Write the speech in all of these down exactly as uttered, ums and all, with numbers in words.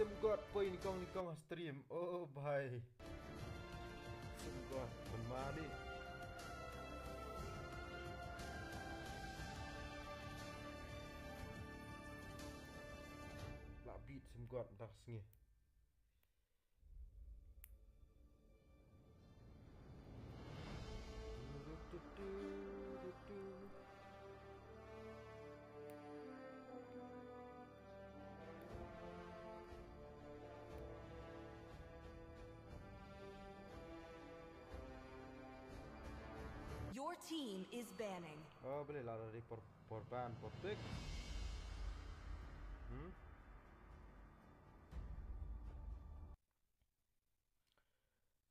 Sim God poi nyngkong nyngkong ha stream. Oh bhai. Sim God ban mane. La beat sim God mynta ka sngi. Your team is banning. Oh, boleh lah dari por por ban por pick. Hmm?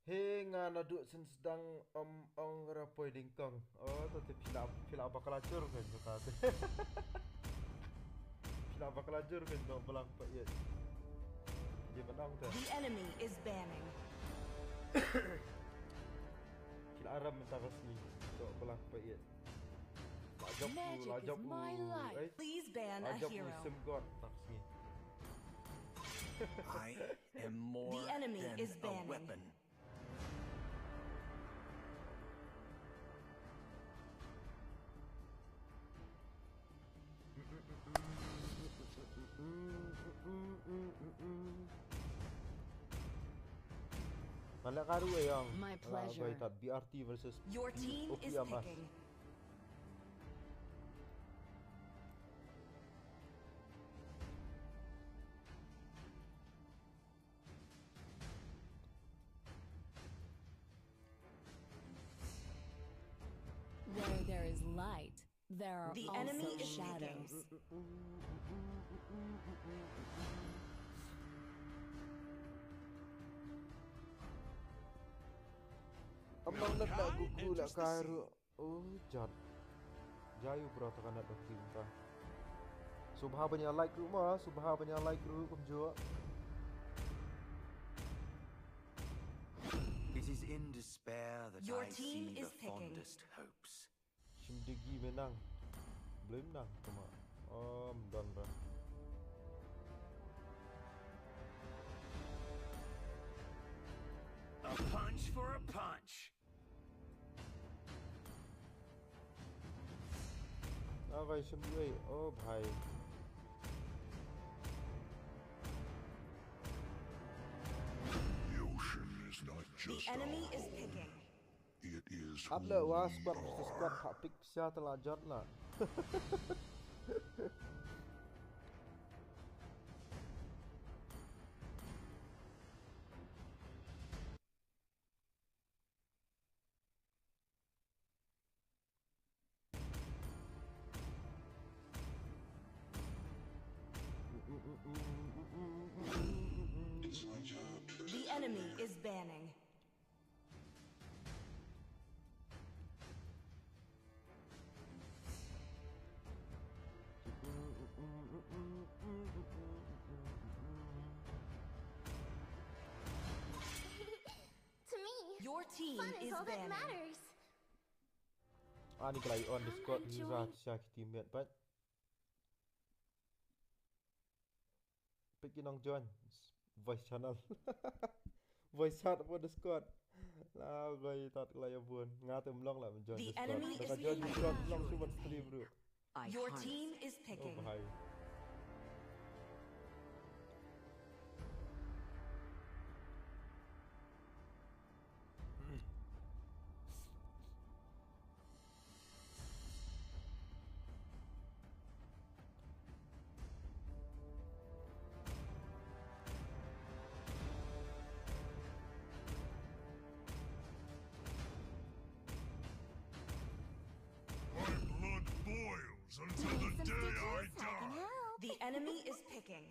He nga naduh sien sdang ym ong ra poi nyngkong. Oh, to te phi la phi la bakla jur kan to te. Phi la bakla jur kan to blang pa iet. Ye ban ong te. The enemy is banning. Phi la ram mynta ka sngi to blang pa iet. La jop u, la Magic is jop u. my life. Ai. Please ban La a jop u hero. sim God mynta ka sngi. I am more The enemy than is a banning. Weapon. Malak karu ayong. My Ala pleasure. Goitat B R T versus Your team is O P M S. Picking. Where there is light, there are The also enemy is shadows. Picking. Among nak nak gugu lak karu. Oh jat. Jayu bro takanak dah kita. Subha banyak like ru ma, subha banyak like ru kumjua. It is in despair that Your I team see is the picking. Fondest hopes. Shim degi menang. Belum menang cuma. Om don dah. A punch for a punch. Okay, shim degi. Oh bhai. The ocean is not The just enemy our is home. Picking. It is who Up le wa we squad versus are. Squad hak pick sia telah jot lah. The enemy is banning. To me, Your team fun is is all that banning. Matters. Ani kalai on the Come squad and ni join. Za sia ki teammate pat. Pick ki nong join voice channel. Voice chat for the squad. La goi tat kalai abun. Nga tu mlong la join The the squad. enemy Ka is join the behind squad you. mlong si wan stream bro. Your team is Oh picking. bhai. My blood boils until the Need some day I stitches? I can die. Help. The enemy is picking.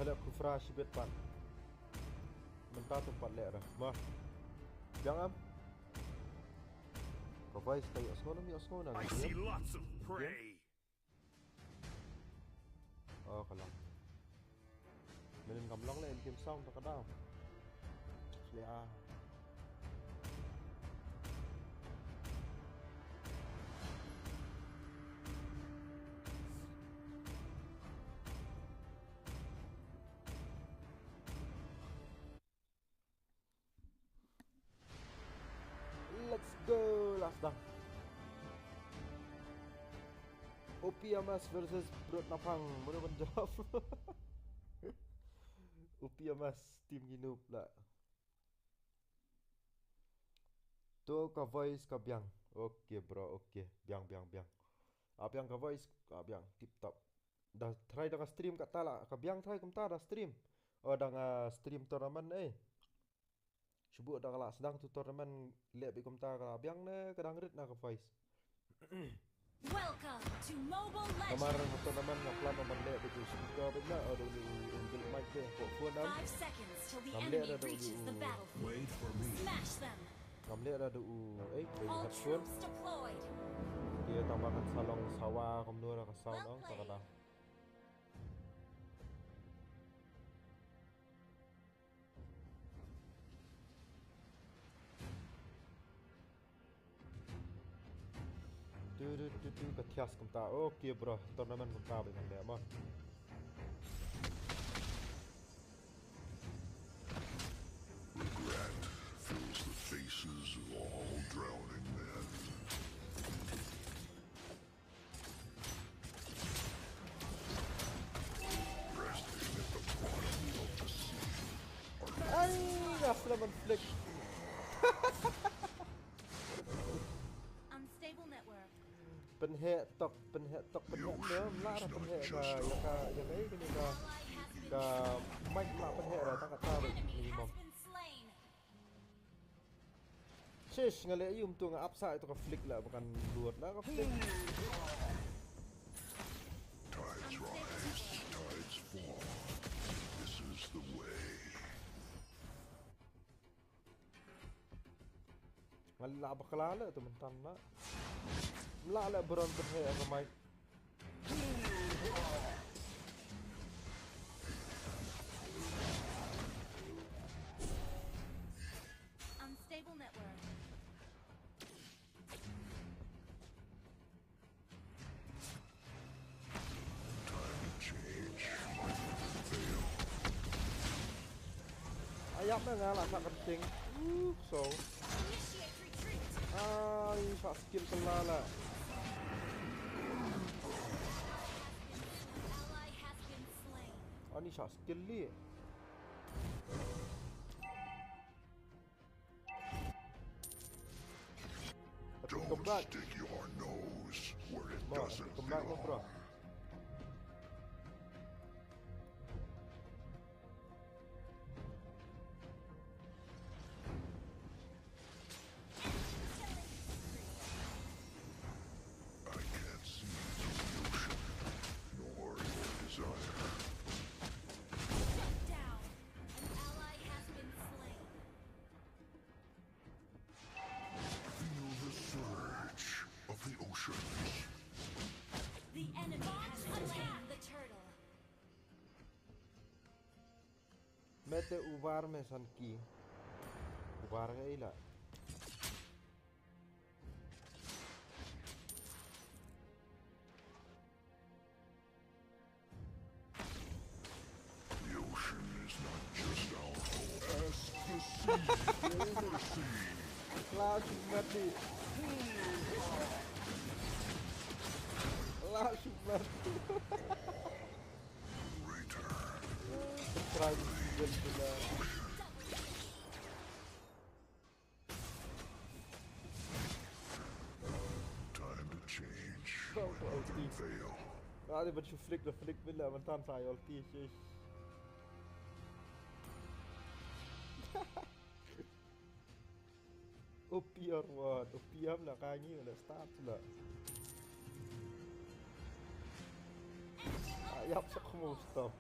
Ka lep kufra shibit pat. Mynta tu pat leh ra. Mah. Jangan. Ka voice ka ïohsngew nam ïohsngew nam. I see lots of prey. Oh, ka long. Mynnin kam long leh in kim song ta ka daw. Sle a. Let's go, last down. O P M S versus Brut Napang, mano ban jop? O P M S, team ki noob la. To ka voice ka biang. Okay bro, okay. Biang, biang, biang. A biang ka voice, a biang tip top. Da try da ka stream kata la, ka biang try kumta da stream. Oh, da nga stream tournament eh. Shu buh da ka la sdang tu tournament leh beit kumta ka la biang ne ka dang rit na ka voice. Welcome to Mobile Legends. Namar ka tournament nga plan ban leh beit u speaker beit na, oh, da u inbuilt mic beit ko phone am. Five seconds till the enemy reaches the battlefield. Smash them. Ngam leh da u, eh, beit headphone. All troops deployed. Te tang ba kan sa long sawa kumno da ka sound, oh, ta ka da. Tu, tu, tu, tu, ka thias kumta. Okay bro, tournament kumta beit kan leh mo. Regret fills the faces of all drowning men. Resting at the bottom of the sea. Ai, nga flamen flick. Unstable network. Pynheh tok, pynheh tok, pynheh ne, mla da pynheh ka, ïa ka, ïa ka, ïa ka, ka mic mla pynheh da, tang kata beit minimum. Shish, nga leh ïum tu nga ap sa ïa tu ka flick la ba kan lut na ka flick. Tides rise, tides fall. This is the way. Nga la bakla la tu mynta la. Mla la buron pynheh ka mic. Unstable network. Time to change. Fail. Ayap na nga la sa kan ting. Uh, so. Initiate retreat. Ai, sa skill pela la. Ally has been slain. Ani sa skill li. Don't stick your nose where it doesn't belong. I can't see through the ocean, nor your desire. Shut down. An ally has been slain. Feel the surge of the oceans. The enemy has slain the turtle. Mete ubar me san ki. Ubar ka ila. The ocean is not just our home. Ask the sea for mercy. Langsung mati. Langsung mati. Return. Terang gila. Time to change. Kau tu ulti. Fail. Ah, dia baca flick dah flick bila mentan saya ulti, shish. O P or what? O P am nak kangi, nak start pula. Ayap sak mau stop.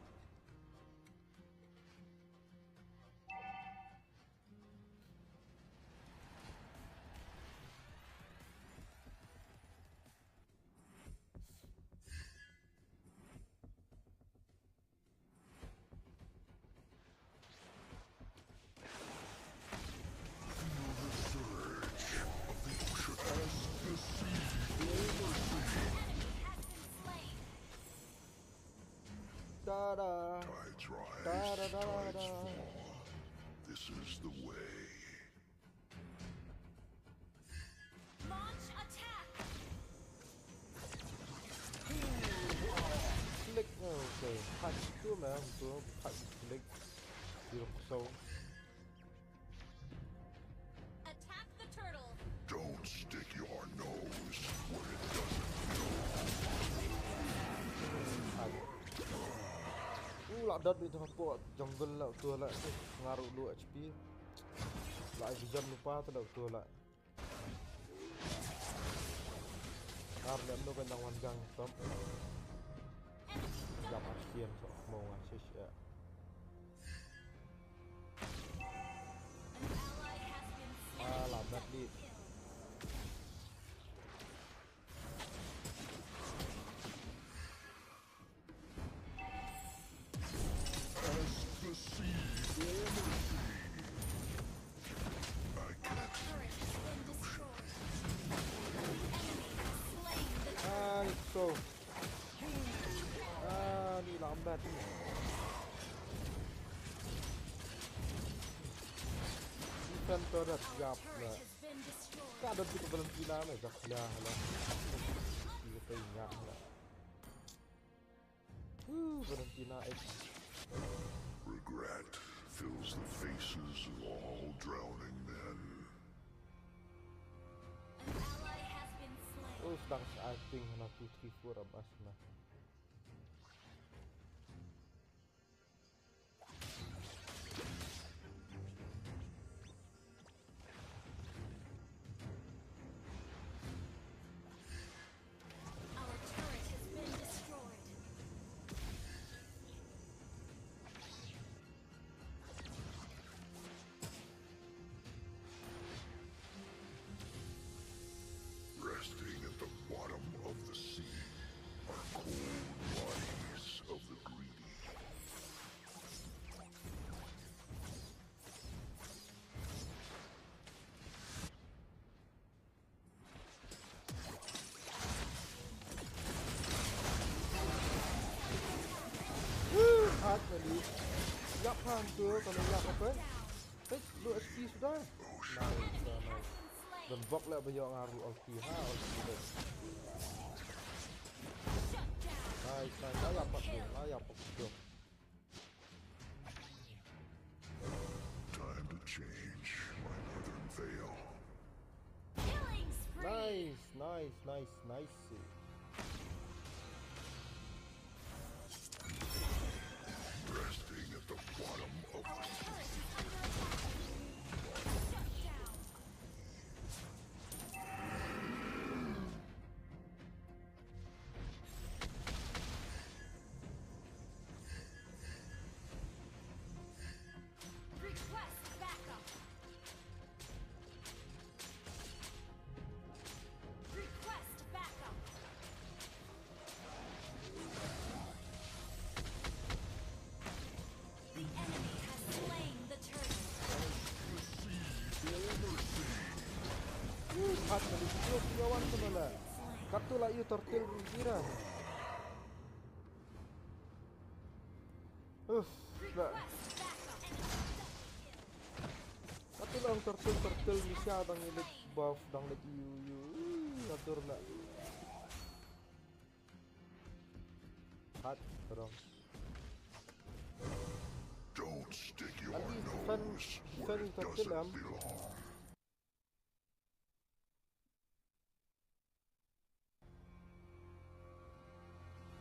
Da da. Tides rise, Da, da, da, tides da. fall. This is the way. Launch attack! Click. Okay. Hot tu meh tu. Hot click. Zero so. Attack the turtle! Don't stick your nose where it doesn't belong. Hot. Uh, la dot bit hapoh jungle la tu la. Nga ruh low H P. La vision lypa tu la tu la. Nga ruh lem no kan dang wan gang top. Jam Arsian so mo nga shisha. An ally has been slain. Ah, la met li. Ask the sea for mercy. I can't. Turret has been destroyed. The enemy has slain the Ah, ni so. Ah, ni la met ni. Defend turret yap na. Turret has been destroyed. Ka dot bit Valentina na jak la la. Ni ka nya la. Ooh, Valentina X. Regret fills the faces of all drowning men. An ally has been slain. Oh, sedang acting na two three four abas na. Our turret has been destroyed. Resting at the bottom of the sea are cold bodies of the greedy. Hat na li. Yap han tu kalau yap apa? Hei, lu H P sudah. Nice, nice. Dan bok lah bayar ngaruh ulti ha, ulti dah. Nice, nice. Lah yap tu, lah yap tu. Time to change my northern veil. Killing spree! Nice, nice, nice, nice. Resting at the bottom of Our turret is under attack. Shut down. Request backup. Request backup. The enemy has slain the turret. Hat na li tu dia wan tu mala. Kat tu lah you turtle kira. Uff, dah. Request backup. Kat tu lah turtle turtle ni sia dang elite buff dang elite you you. Ih, atur lah. Hat terus. Don't stick your Lagi defend, nose where defend it turtle doesn't am. Belong.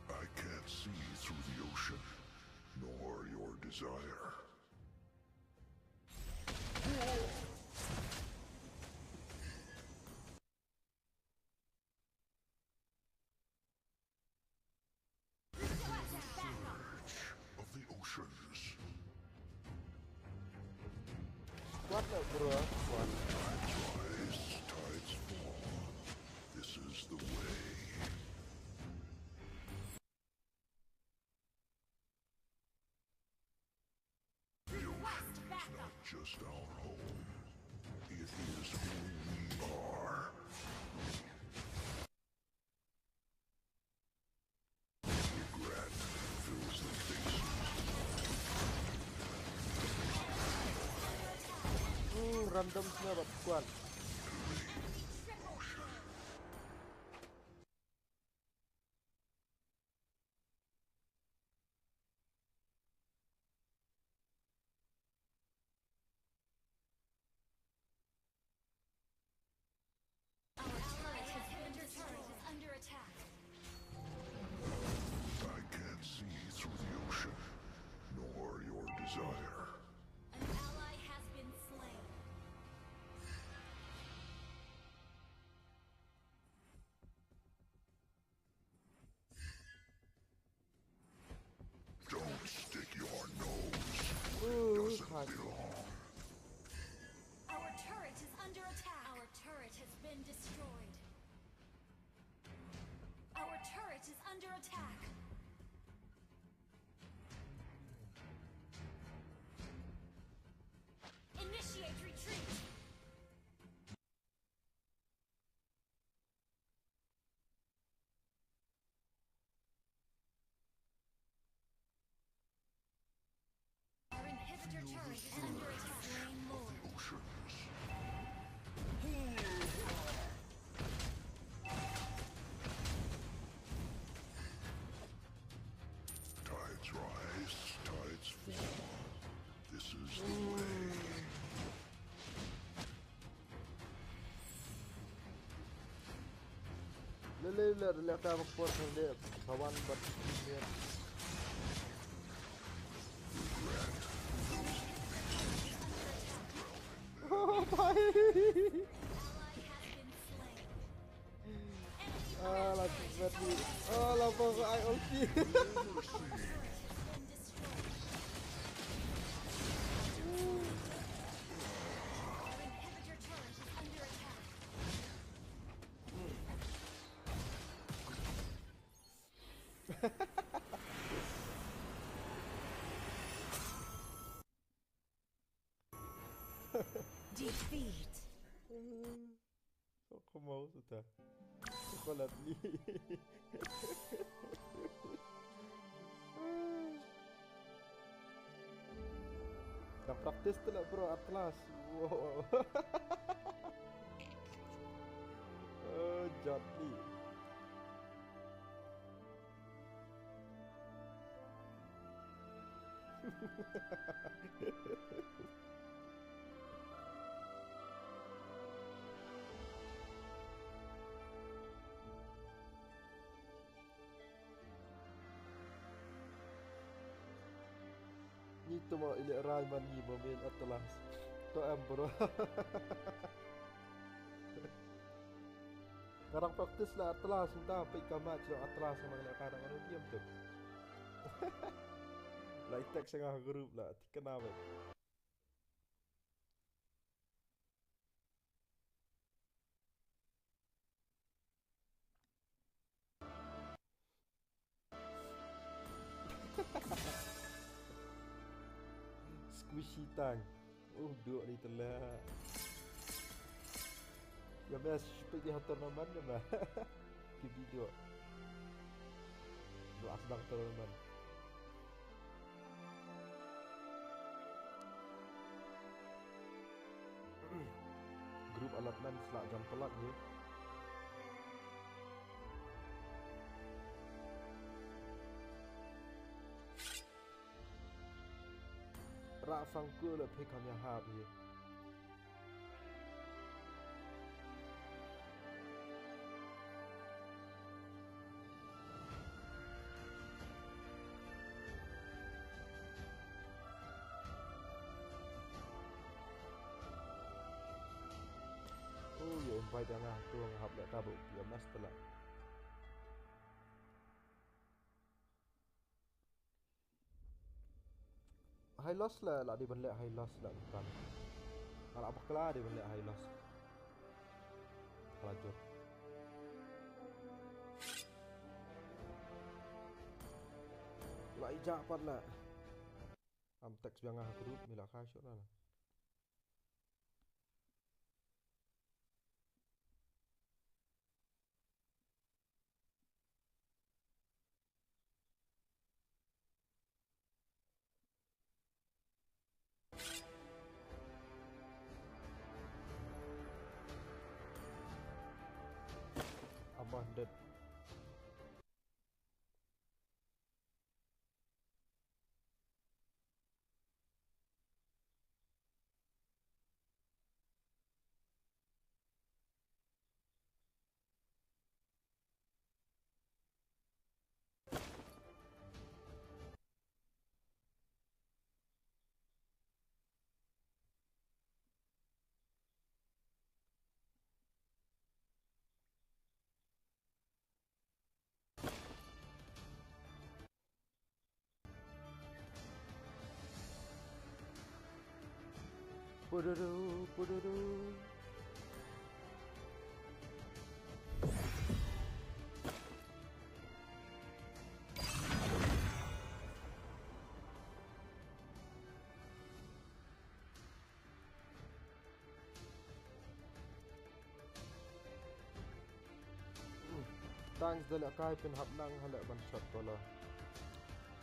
I can't see through the ocean, nor your desire. Request backup. Of the oceans. Kuat lah bro, kuat. Rise, tides fall. This is the way. Request backup. Just our home, Random sniper squad. Don't stick your nose where it doesn't belong. Our turret is under attack. Our turret has been destroyed. Our turret is under attack. Initiate retreat. Our inhibitor turret is under attack. Tides rise, tides fall. This is the way. Lele le le ta bak por kan le kawan bat. Oh, bhai. Ah, la bat ni. Ah, la bang ai ulti. Defeat. Sok ko mau suta. Chocolate ni. Dah practice tu lah, bro, Atlas. Wow. Oh, Jotli. Ni tu ma ili rai man ni ma main Atlas. To em, bro. Ka dang practice la Atlas, mynta peit ka match jong Atlas, namar ka dang anu game tu. La i text nga ha group la, thikna beit. Squishy tang. Uh, duk ni tela. Ya, best, seperti di tournament ya, bah. Ki video. Dua sedang tournament. Group allotment sla jam pelat ni. Ra fangku le phi kam ya hap ye. Oh, ya invite nga tu nga hap le ka bu ya master la. High loss la, la dei ban leh high loss la kan. Nga la bakla dei ban leh high loss. Bakla jur. La ijak pat la. Am text biang nga ha group, mi la ka shot la. Puduru, puduru. Tang da lehkai phin hap nang ha leh ban shot ball.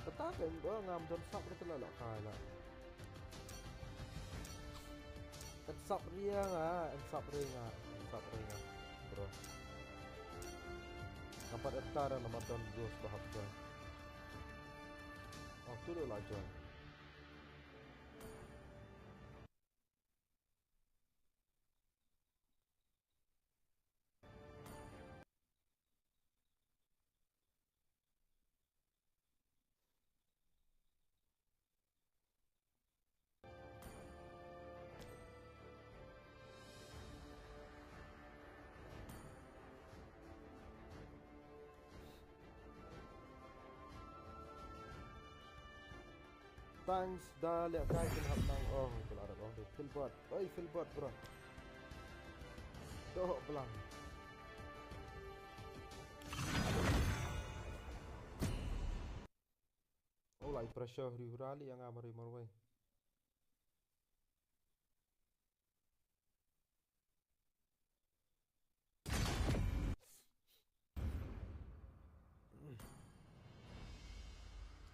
Kata ka em do ngam don sap re te la lehkai la. Kan sap ria nga, kan sap ria nga, kan sap ria nga. Bro. Nampat etar na maton dos bahap ka. Oh, tu la join. Thanks da lehkai phin hap nang ong, phin arap ong de Philbot. Oi, Philbot, bro. Doh blang. Oh, lai pressure huri hura li yang amari marwai.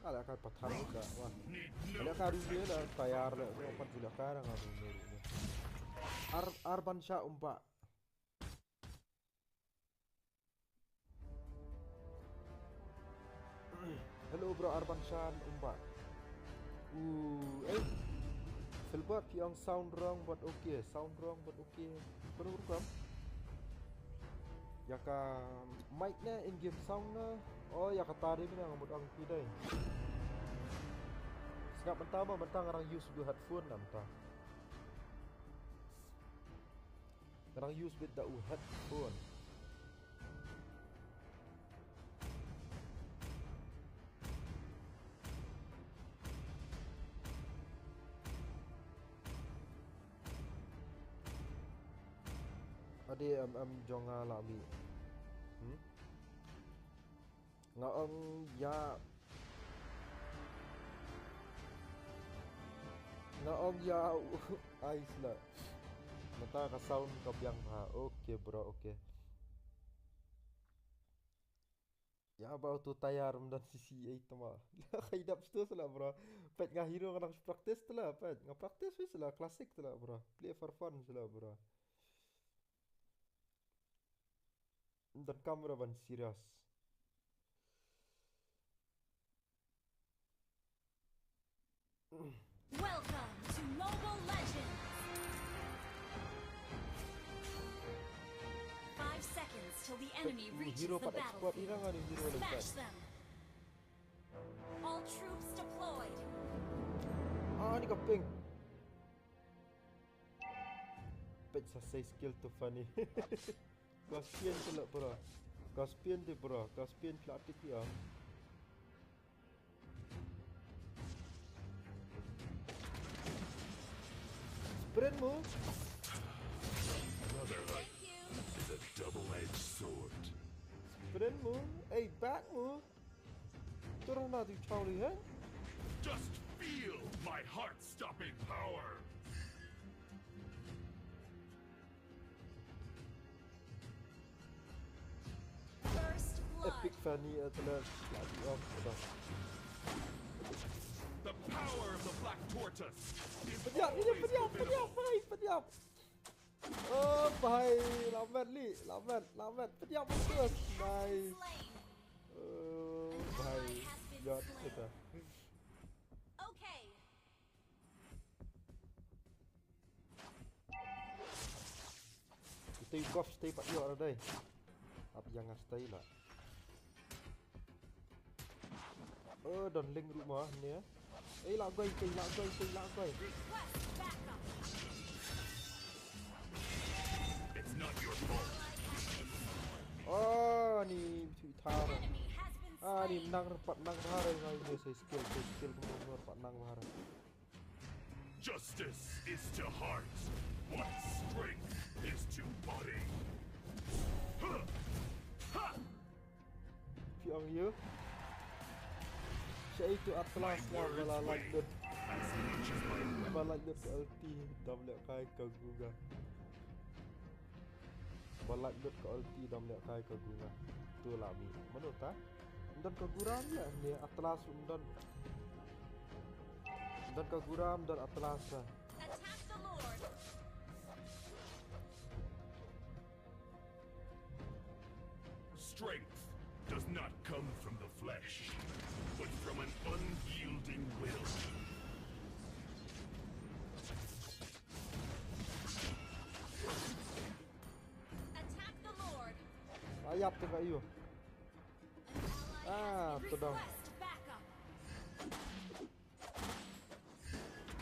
Ah, lehkai pathan ka, wah. Lehkai ruh dia la tayar le, ni pat lehkai rang ruh ni. Ar, ar ban sha umba. Hello bro, Arban Shan, umba. Uh, eh. Selbot phi ong sound wrong but okay, sound wrong but okay. Kano rukom? Ya ka mic ne in game sound ne? Oh, ya ka tari ne nga mut ong phi dei. Sngap mynta ma mynta ngarang use bu headphone na mynta. Ngarang use bit da u headphone. Ade em em jong nga la mi. Hmm? Nga ong ïa. Nga ong ïa. Ai sla. Mynta ka sound ka biang ha. Okay bro, okay. Ya ba tu tayar mdan sisi ai tama. Khaidap stu sla bro. Pet nga hero nga nang practice tla pet. Nga practice wis la classic tla bro. Play for fun sla bro. Don kamera ban serious. Welcome to Mobile Legends! Five seconds till the enemy reaches the battlefield. Smash them! All troops deployed! Ah, ni ka ping. Pet sa sai skill tu funny. Caspian tu lah bro. Caspian tu bro. Caspian tu lah tik ya. Sprint mu. Brotherhood is a double-edged sword. Sprint mu. Eh, back mu. Turun na tu Charlie, eh? Just feel my heart-stopping power. First blood. Epic Fanny atlet lagi of. The power of the Black Tortoise is always formidable. Pediap, pediap, pediap, pediap. Oh, bhai. Lamet li, lamet, lamet. Pynïap putus. Nice. Oh, bhai. Yot kita. Okay. Kita yu kof stay pat yu ara dai. Ap yang stay la. Oh, don ling ruh ma ne. Eh, la goi, eh, la goi, eh, la goi. It's not your fault. Oh, ni tu thar. Ah, ni nang pat nang bahar ngai ni, sa skill, sa skill kumno pat nang bahar. Justice is to heart what strength is to body. Huh! Ha! Phi ong ïa. Sha itu Atlas nga ba la like dot. Ba like dot ka ulti dam leh kai ka Guga. Ba like dot ka ulti dam leh kai ka Guga. Tu la mi. Mano ta? Ym don ka Guram ïa ni Atlas ym don. Ym don ka Guram ym don Atlas. Attack the Lord. Strength does not come from the flesh, but from an unyielding will. Attack the Lord. Ayap tu kat you. Ah, tu dah. Request backup.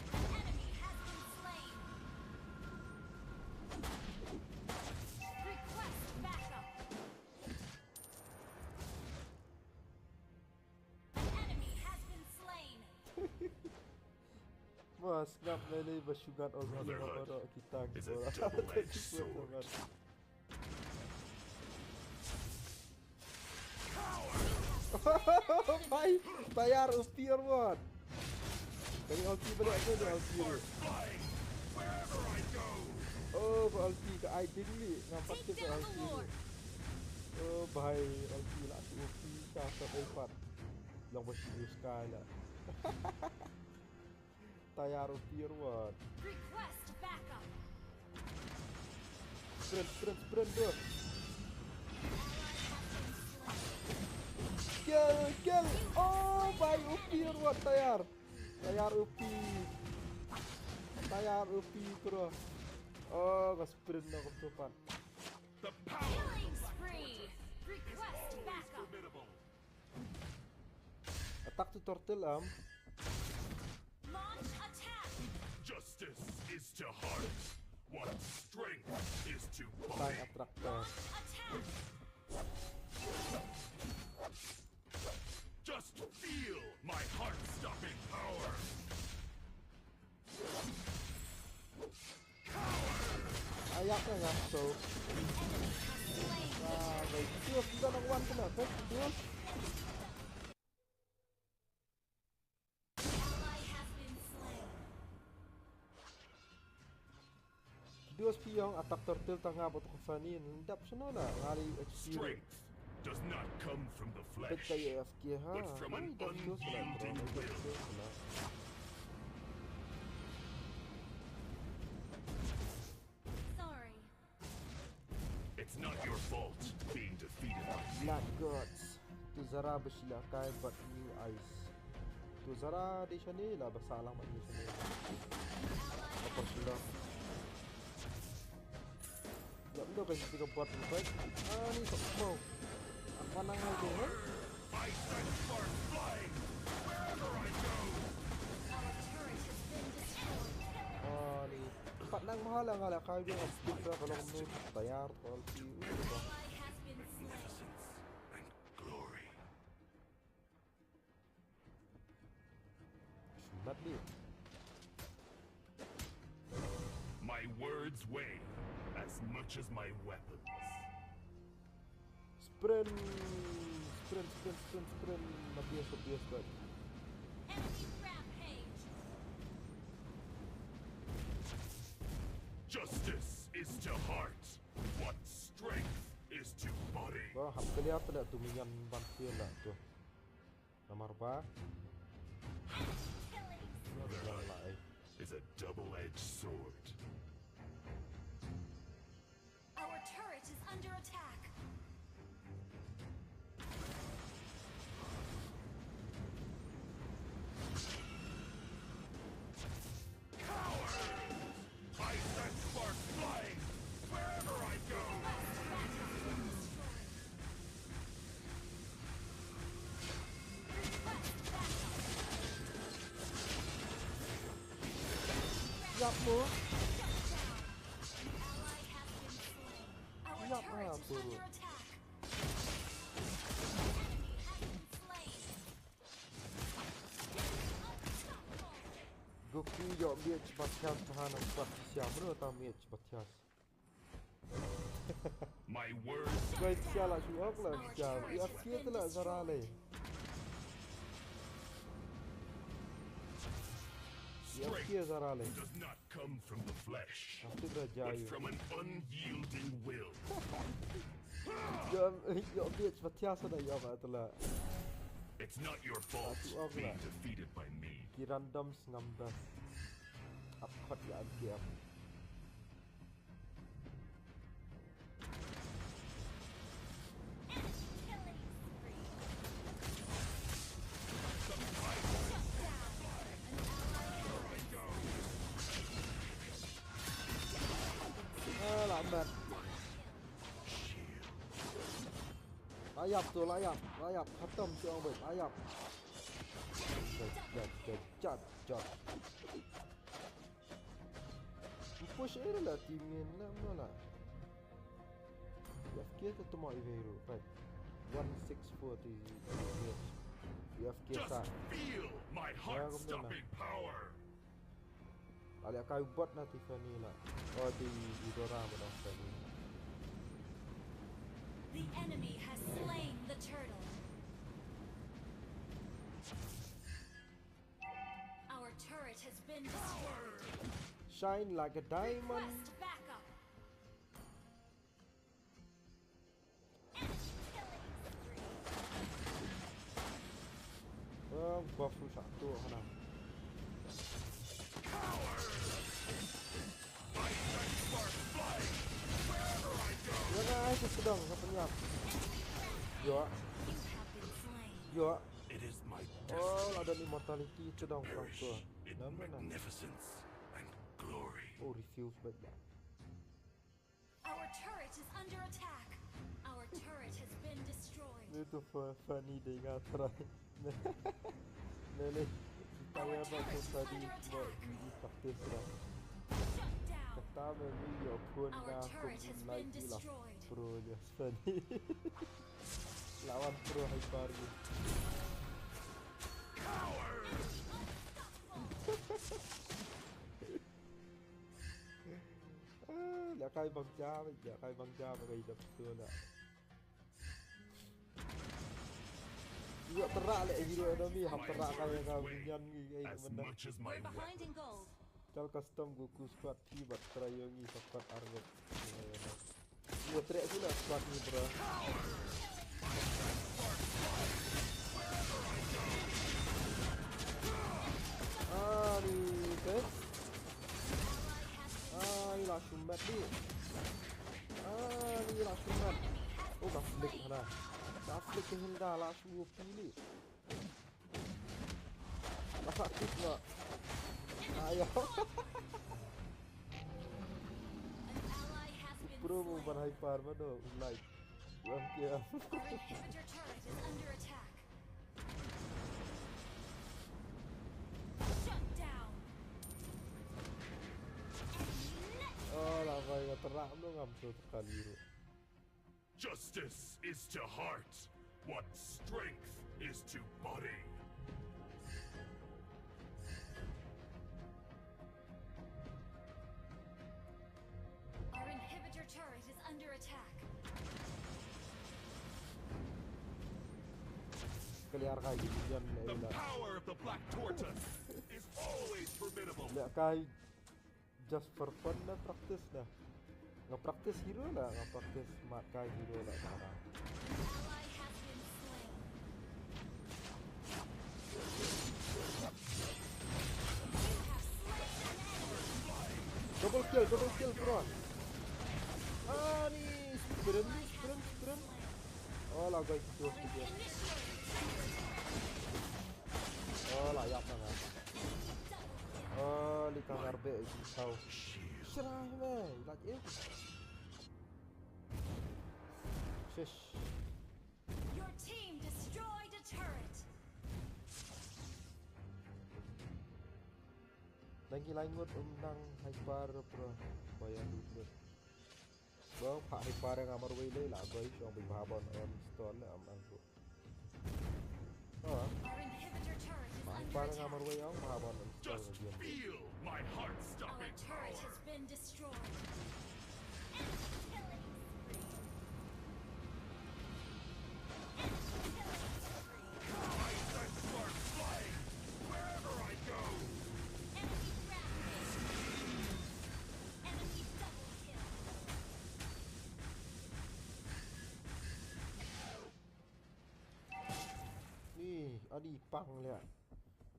An enemy has been slain. Request backup. An enemy has been slain. Bos, ngap lele ba shugat ong kita. Brotherhood is a double-edged sword. Bhai, tayar u pir mon. Kani ulti balik tu ni ulti ni. Oh, ba ulti ka ai ding ni. Ngam pat kit ba ulti ni. Oh, bhai, ulti lah si ulti ka sa bai pat. Long ba si use ka lah. Tayar u pir wat. Request backup. Sprint, sprint, sprint, bro. Kill, kill. Oh, bhai, u pir wat tayar. Tayar u pir. Tayar u pir, bro. Oh, ka sprint na ka tupan. The power. Killing spree. Request backup. Attack to turtle, um. Launch attack. Justice is to heart what strength is to body. Time attractor. Launch attack. Just feel my heart-stopping power. Ayap na nga so. Ah, baik. Tios, kita nak wan kena, baik, tios. Tios piong attack turtle tanga batu kafani, ndap seno na ngali experience. Does not come from the flesh, but from an unyielding will. Sorry. It's not your fault being defeated by me. Black Gods. Tu Zara ba shila kai bad New Eyes. Tu Zara de shane la ba salang bad ni shane. Apa shila? Ya, udah kan tiga buat buat. Ah, ni sok mau. Apa nang lagi, ha? I send sparks flying wherever I go. Our turret has been destroyed. Ah, ni. Pat nang mahal nga la kai dia speed ba kalau nu tayar tol ki. Ally has been slain. Innocence and glory. Sunat ni. My words weigh as much as my weapons. Sprint, sprint, sprint, sprint, sprint. Obvious, obvious, but enemy rampage. Justice is to heart what strength is to body. Wah, hap kali apa dah tu minion ban kill lah tu. Namar ba. Killing. Brotherhood is a double-edged sword. Our turret Is under attack. Cowards! I send sparks flying wherever I go! Yap mo. Yap ha bro. Goku ïoh miej ba thias bha na spat shisha bro, ta miej ba thias. My words. Bai shisha la shu ok la shisha. Ïa kit la zara le. Ïa kit zara le. Does not come from the flesh, Aku dah but jaya. From an unyielding will. Ïoh miej ba thias da ïoh ba tla. It's not your fault Aku ok being la. Defeated by me. Ki random sngam das. Ap khot ïa game. Ah, la mat. La ïap tu, la ïap, la ïap. Khatam tu ang baik, la ïap. Jat, jat, jat, jat, jat. Push area la team ngin la mo la. F K ta tuma iveru, right. One six four ti F K sa. Just feel my heart-stopping power. Ali akai bot na Tiffany la. Oh, ti Eudora mo na Tiffany. The enemy has slain the turtle. Our turret has been destroyed. Shine like a diamond. Request backup. Wah, buff ruh satu hana. Cowards! I send sparks flying wherever I go! Ïa nga ai sdang sa pynïap. Ïa. You have been slain. Ïa. It is my Oh, destiny ada immortality sdang perish flank. In Nama na. Magnificence and glory. Oh, refuse back dah. Our turret is under attack. Our turret has been destroyed. Itu fu- funny dei nga try. Nene. Kita ya ba ko tadi ba ini practice lah. Shut down. Kata memi yo pun Our nga turret ko has like been ni lah. Destroyed. Pro nya funny. Lawan pro hyper ni. Cowards! Ah, ïa kai bang jam, ïa kai bang jam kai dap tu na. Ïa terak le hero enemy hap terak kai ka minion ngi kai As benda. Much as my We're behind weapons. in gold. Tal custom Goku squad three bat try yo ngi squad arngut. Ïa trek sila squad ni bro. Ani te. Ani la shumat ni. Ani la shumat. Oh, ka flick hana. Ka flick ke Hilda la shu pili. Masa kit na. Ayo. An ally has been Pro mo slain. ban hyper ma do like. Wang kia. Our inhibitor turret is under attack. Shut down. Oh, la bai nga terak no ngam tu tekan biru. Justice is to heart what strength is to body. Our inhibitor turret is under attack. Clear kai gitu jan The ila. Power of the Black Tortoise is always formidable. Ila kai just for fun na practice na. Nga practice hero na, nga practice mat kai hero na. An ally has been slain. You have slain an enemy. Double kill, double kill, bro. Ani, Sprint, sprint, sprint. Oh, la goi ki dos ki dia. Oh, la ïap na nga. Oh, li ka ngar be ki saw. Shrai me, la eh. Shish. Your team destroyed a turret. Nang ki lai ngut um nang hyper pro. Boya dut. Bang, pha hyper nga marwei le la goi, shong bi bha ban uninstall le am ang ko. Oh. Our inhibitor turret is Pha under hyper nga attack. Marwei ang bha ban uninstall. Just again. Feel my heart stop. Our turret has been destroyed. Enemy killing spree. Enemy killing spree. I send sparks flying wherever I go. Enemy rampage. Enemy double kill. Ni, ani pang liah.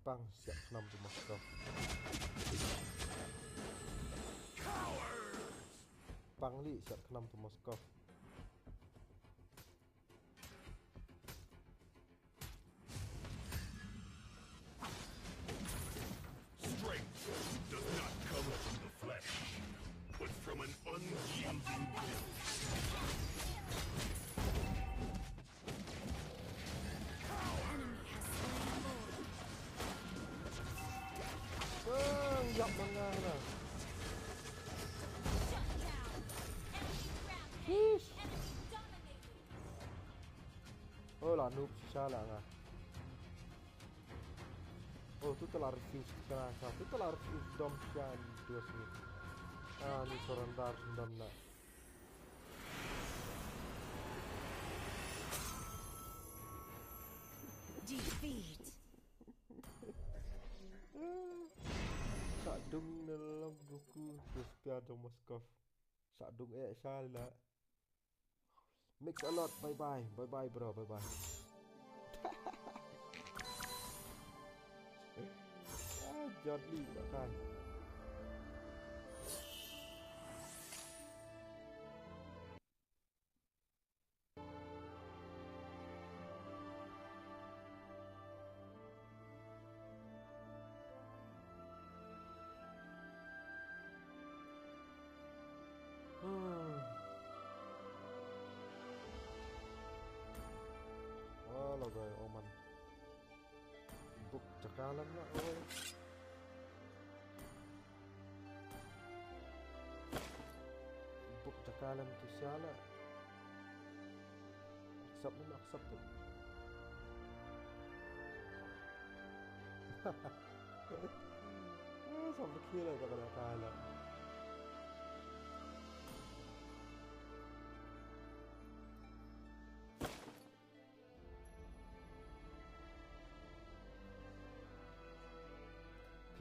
Pang siat khnam tu Moskov. Pang li siat khnam tu Moskov. Strength does not come from the flesh, but from an unyielding will. Enemy has slain Lord. Bang, ïap ma nga na. Shut down. Enemy rampage. Sheesh. Enemy dominated. Oh, la noob shisha la nga. Oh, tu te la refuse kana sa. Tu te la refuse dom shisha ni tu sini. Ah, ni surrender dom na. Defeat. Sa dung na lam buku terus pia dom Moskov. Sa dung eh sha la. Mix a lot, bye bye, bye bye bro, bye bye. Ah, John Lee, bye bye. Hmm. Oh, la goi, oh man. Buk jaka lem la, oh. Buk jaka lem tu sia la. Accept ni, accept tu. Ah, sampai kira tak kena kalah.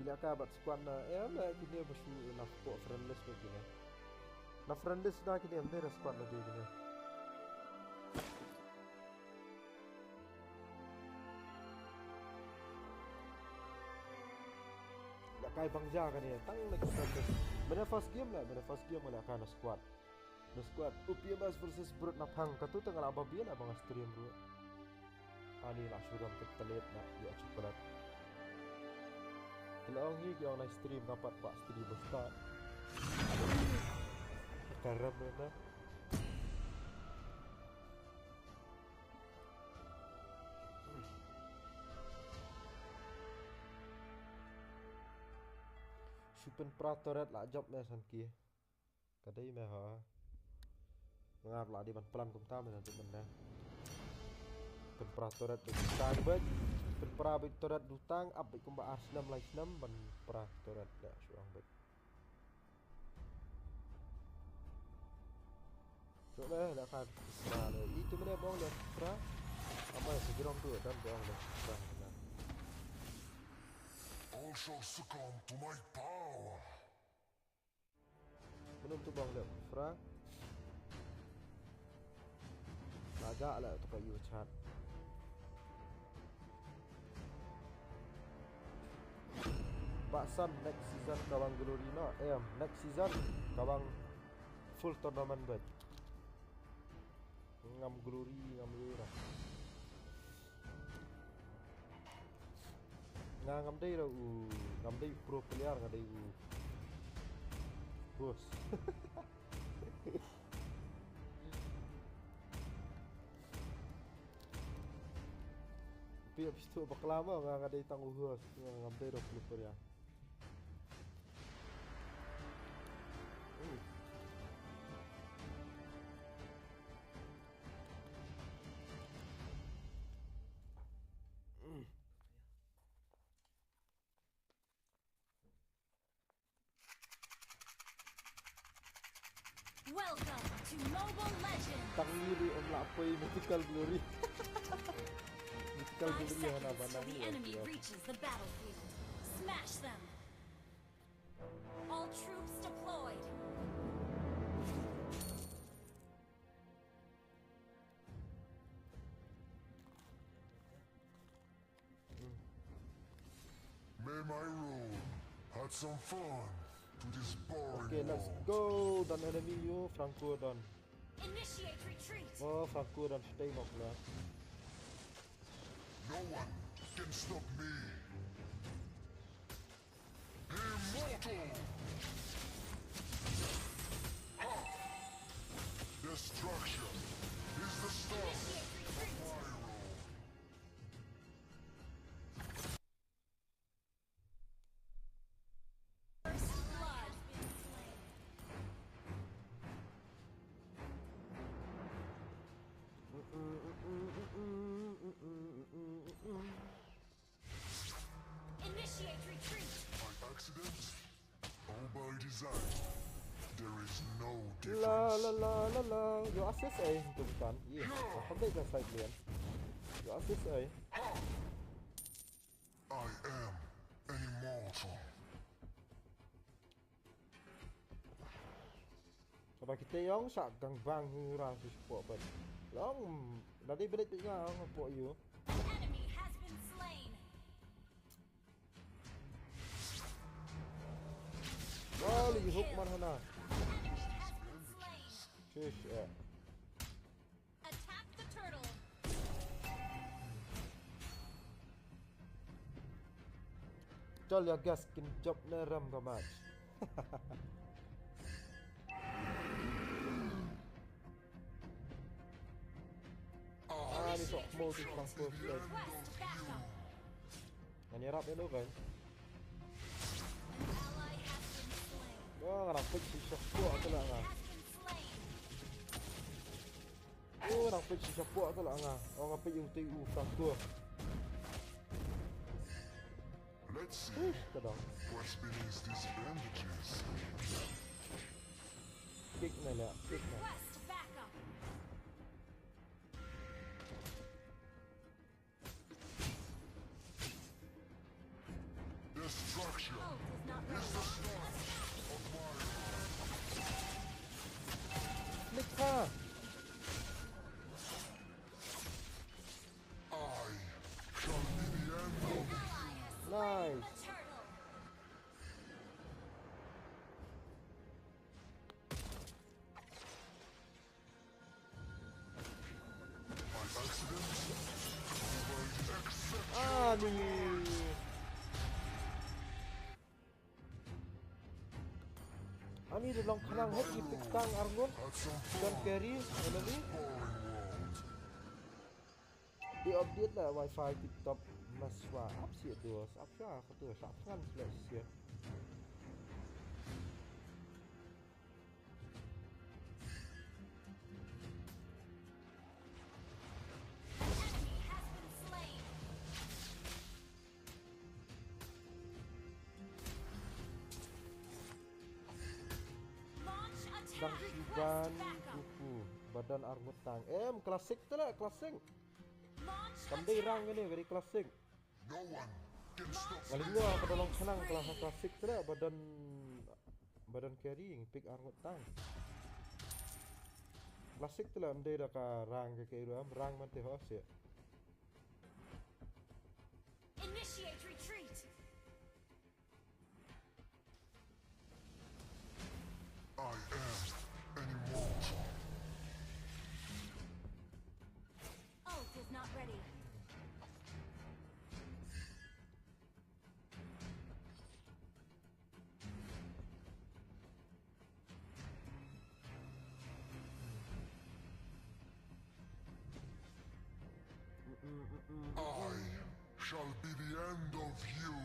Phi la ka bat squad na, eh, em la kine ba shu na pok friend list ba kine. Na friend list na kine em ne na squad na de kine. La kai bang ja kane, tang na ki friend list. Mane first game la, mane first game la ka na squad. Na squad, U P M S versus Brut na phang, katu tang la ba bia la ba nga stream ruh. Ani la shu dam te telet na ïa chocolate. Ki la ong hi ki ong na stream, nga pat ba stream ba start. Ka ram na. Shu pynpra turret la jop me san ki. Ka dei me ha. Nga la dei ban plan kumta me na tu mynne. Pynpra turret du tang bad. Pynpra bad turret du tang ap bad kumba ar snem lai snem ban pra turret da shu ang bad. Shu me da ka pra le. Itu me da bong da pra. Apa ya sejrong tu dan bong da pra. All shall succumb to my power. Mynta tu bang leh Fra. Lagak lah tu ka yu chat. Baksan next season ka bang glory no. Eh, next season ka bang full tournament bet. Ngam glory, ngam ïoh ra. Nga ngam dei ra u, ngam dei u pro player, nga dei u boss. Phi ïa phi tu bakla mo, nga, nga dei tang u host, nga ngam dei ra u pro player. Welcome to Mobile Legends! Tang ni ri om la poi mythical glory. Mythical glory hana banang. Five seconds till the enemy reaches the battlefield. Smash them! All troops deployed. May my rule add some fun to this boring world. Okay, let's go. Don enemy you, Franco don. Initiate retreat. Oh, Franco don stay nok la. No one can stop me. Immortal! Ha! Destruction is the start of my rule. First blood. Initiate retreat. By accident or by design, there is no difference. La la la la la. Your assist eh, tum kan. Yeah. Update the side lane. Your assist eh. I am an immortal. Kaba kita ïong sa gang bang hura su support ban. Long, da dei bret nga ong support you. Enemy has been slain. Wali hook man hana. Enemy has been slain. Shish eh. Attack the turtle. Chal ya gas kin jop ne ram ka match. Ah, ni sok mo tu sang first place. Request backup. Ngan ïarap ïa no kan. An ally has been slain. Wah, ngan rapid si Shakwa tu lah nga. Has been slain. Oh, nang peit si Shakwa tu lah nga. Oh, nga peit ïa utai u Franco. Let's see what's beneath these bandages. Pick na la, pick na. Request backup. Destruction is the start of my life. Klik ha. I shall be the end of it. Nice. Ani. Ani da long khnang hok i pick tang arngut. Don carry enemy. Di update la wifi tip top. Maswa ap siat dos ap sha khato sha phan sla siat. Dang shu ban kuku ba don arngut tang. Em, classic tu la, classic. Kam dei rang kane, very classic. Nga lyngngoh ka da long khnang ka la ha classic te leh ba don, ba don carry ngi pick arngut tang. Classic te leh ym dei da ka rang ka kei ruh am rang man te ho se. Initiate retreat. I am an immortal. I shall be the end of you.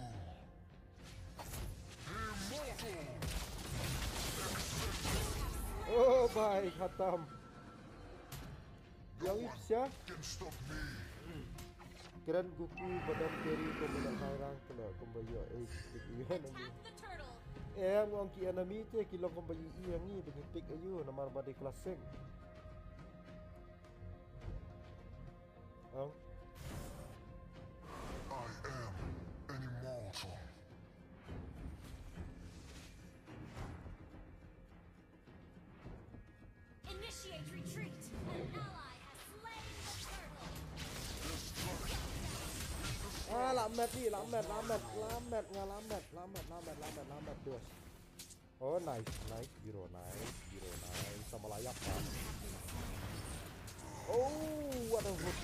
Immortal. Oh bhai, khatam. Yang ipsia. Can stop me. Kren Goku ba don carry kumba ïa nai rang kala kumba ïa eh tik ïa enemy. Attack the turtle. Em ong ki enemy te ki long kumba ïa ïa ngi ba ngi pick ayu namar ba dei classic. Ong. I am an immortal. Initiate retreat. An ally has slain the turtle. Ah, la met ni, la met, la met, la met, nga la met, la met, la met, la met, la met, dos. Oh, nice, nice, hero, nice, hero, nice, sama layap kan. Oh, what a hook.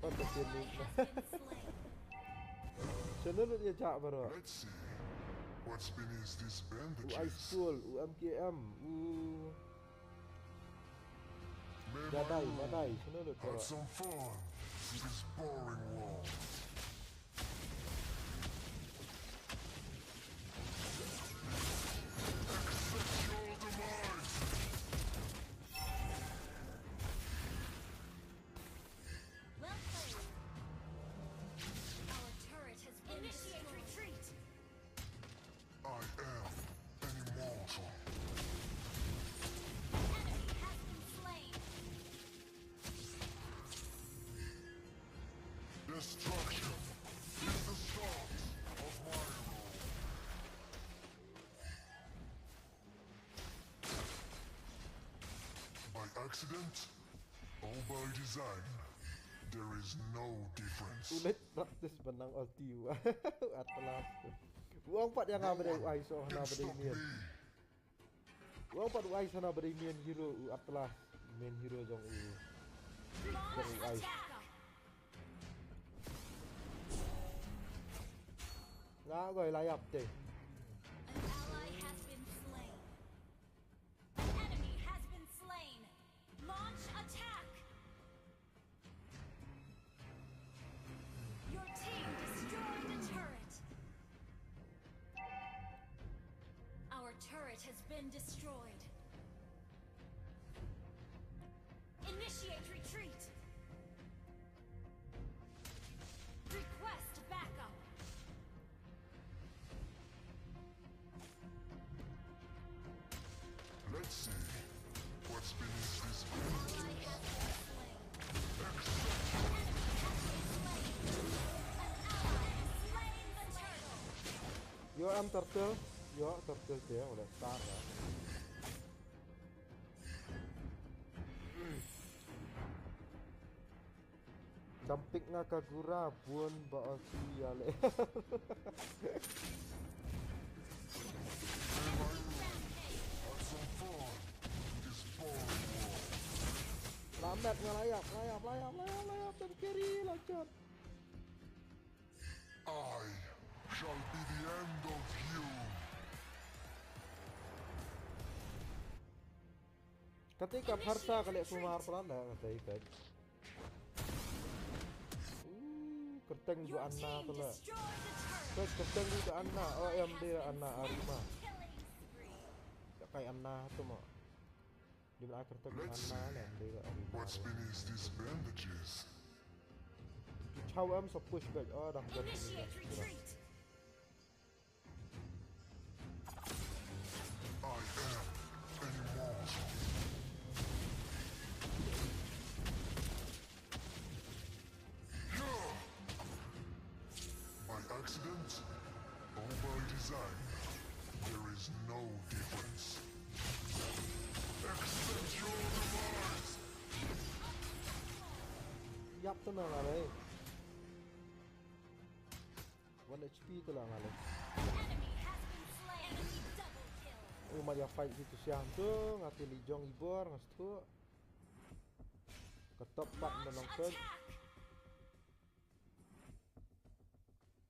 What the hell? Shalulu dia jak baru. Let's see what's beneath these U Ice bandages. School, U M K M, U. May Badai, my badai, rule shalulu have dia. Some fun with this boring world. Accept your demise. Well played. Our turret has been Initiate destroyed. Retreat. I am an immortal. Enemy has been slain. Destruction is the start of my rule. By accident or by design, there is no difference. Ulit practice benang ulti u Atlas. Uang pat yang apa deh uai so hana apa deh mian. Uang pat uai sana apa deh mian hero u Atlas. Main hero jong u. Launch Very nice. Attack. Nga goi layap te. An ally has been slain. An enemy has been slain. Launch attack. Your team destroyed a turret. Our turret has been destroyed. Initiate retreat. Request backup. Let's see what's beneath this. Ally has been slain. Enemy has been slain. An ally has slain the turtle. Yo am turtle. Yo turtle te oleh star ya. Dampik nga Kagura bun ba osi ya le. Have some fun with this boring world. Lamet nga layap, layap, layap, layap, layap, dan carry lah chat. I shall be the end of you. Kati ka pharsa ka leh kumar pran da kati ka. Uh, kerteng ju Your Anna team tu lah. destroyed the turret. Ka kerteng ju Anna, oh em dia Anna Arima. Killing spree. Ya kai Anna tu mo. Di mana kerteng Let's Anna lah em dia Arima. What's beneath these bandages? Chau em so push back. Oh dah. Initiate retreat. I am an immortal. By accident or by design, there is no difference. Accept your demise! Yap tu na lah deh. One H P tu lah ngaleh. Enemy has been slain. Enemy double kill. Oh, ma ïa fight situ siang tu, ngati li jong ibor, ngas tu. Ka top pat na nong Launch pet. Attack.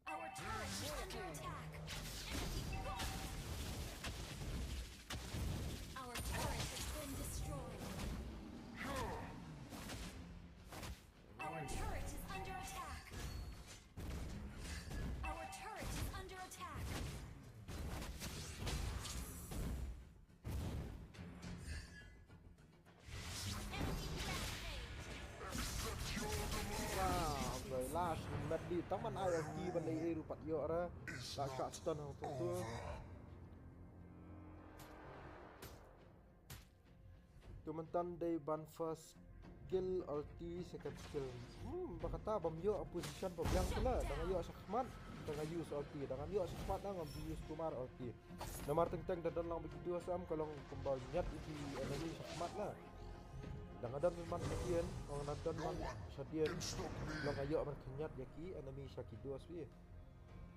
Our turret is under attack. Enemy double Di tang man ai ulti ban lei ei ruh pat ïoh ra. La shah stun hangto. Tu mynta dei ban first kill, ulti second kill. Hmm, ba kata bym ïoh position ba biang tu la. Da nga ïoh shakhmat da nga use ulti, da ngam ïoh shakhmat da ngam use kumar ulti. Namar teng teng da don lang ba ki duo sam ka long kumba ñiat ïa ki enemy shakhmat la. Da nga don man shadien, nga don man shadien. Long nga ïoh ban khñiat ïa ki enemy sha ki duo swi.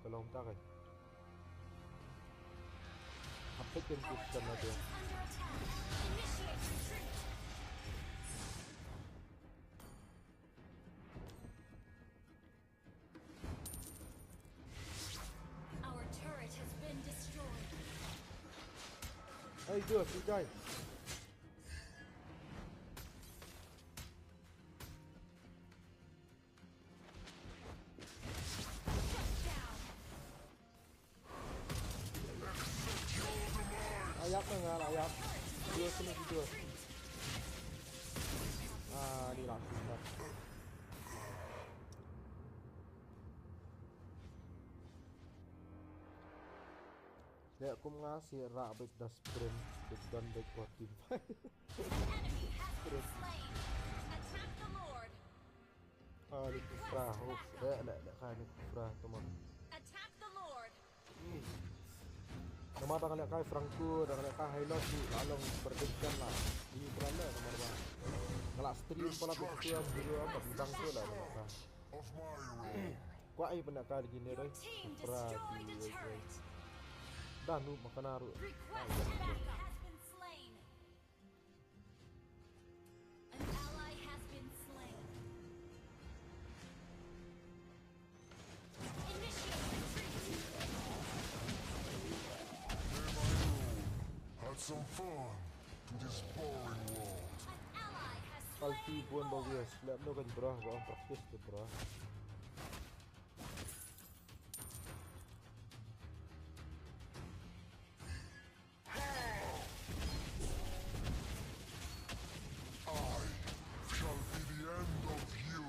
Ka long ta kai. Hap peit ïa ki position la tu. Our turret has been destroyed. Hey, duo, si jai. Shut down. Ayap na nga, ayap. Duo sini duo. Ah, ni lah. Leh kum nga si rah beit da sprint, beit don beit ko team fight. An enemy has been slain. Attack the Lord. Ah, ni kufra, oh, leh, leh, leh, kai ni kufra, teman. Attack the Lord. Nama dang leh kai Franco, dang leh kai Hylod, di lalong prediction lah. Di berala nama ba. Ngelak stream pala tu tu yang video apa bidang tu lah nama kai. Of my rule. Kuat ai pernah kai lagi ni Your doi. Team Kufra destroyed a di turret. Dah nu makan aru. Request backup has been slain. An ally has been slain. Initiate retreat. May my rule add some fun to this boring world. An ally has Ulti slain bun ba Lord. Wes. Leh no kan bro, ba practice tu bro. I shall be the end of you.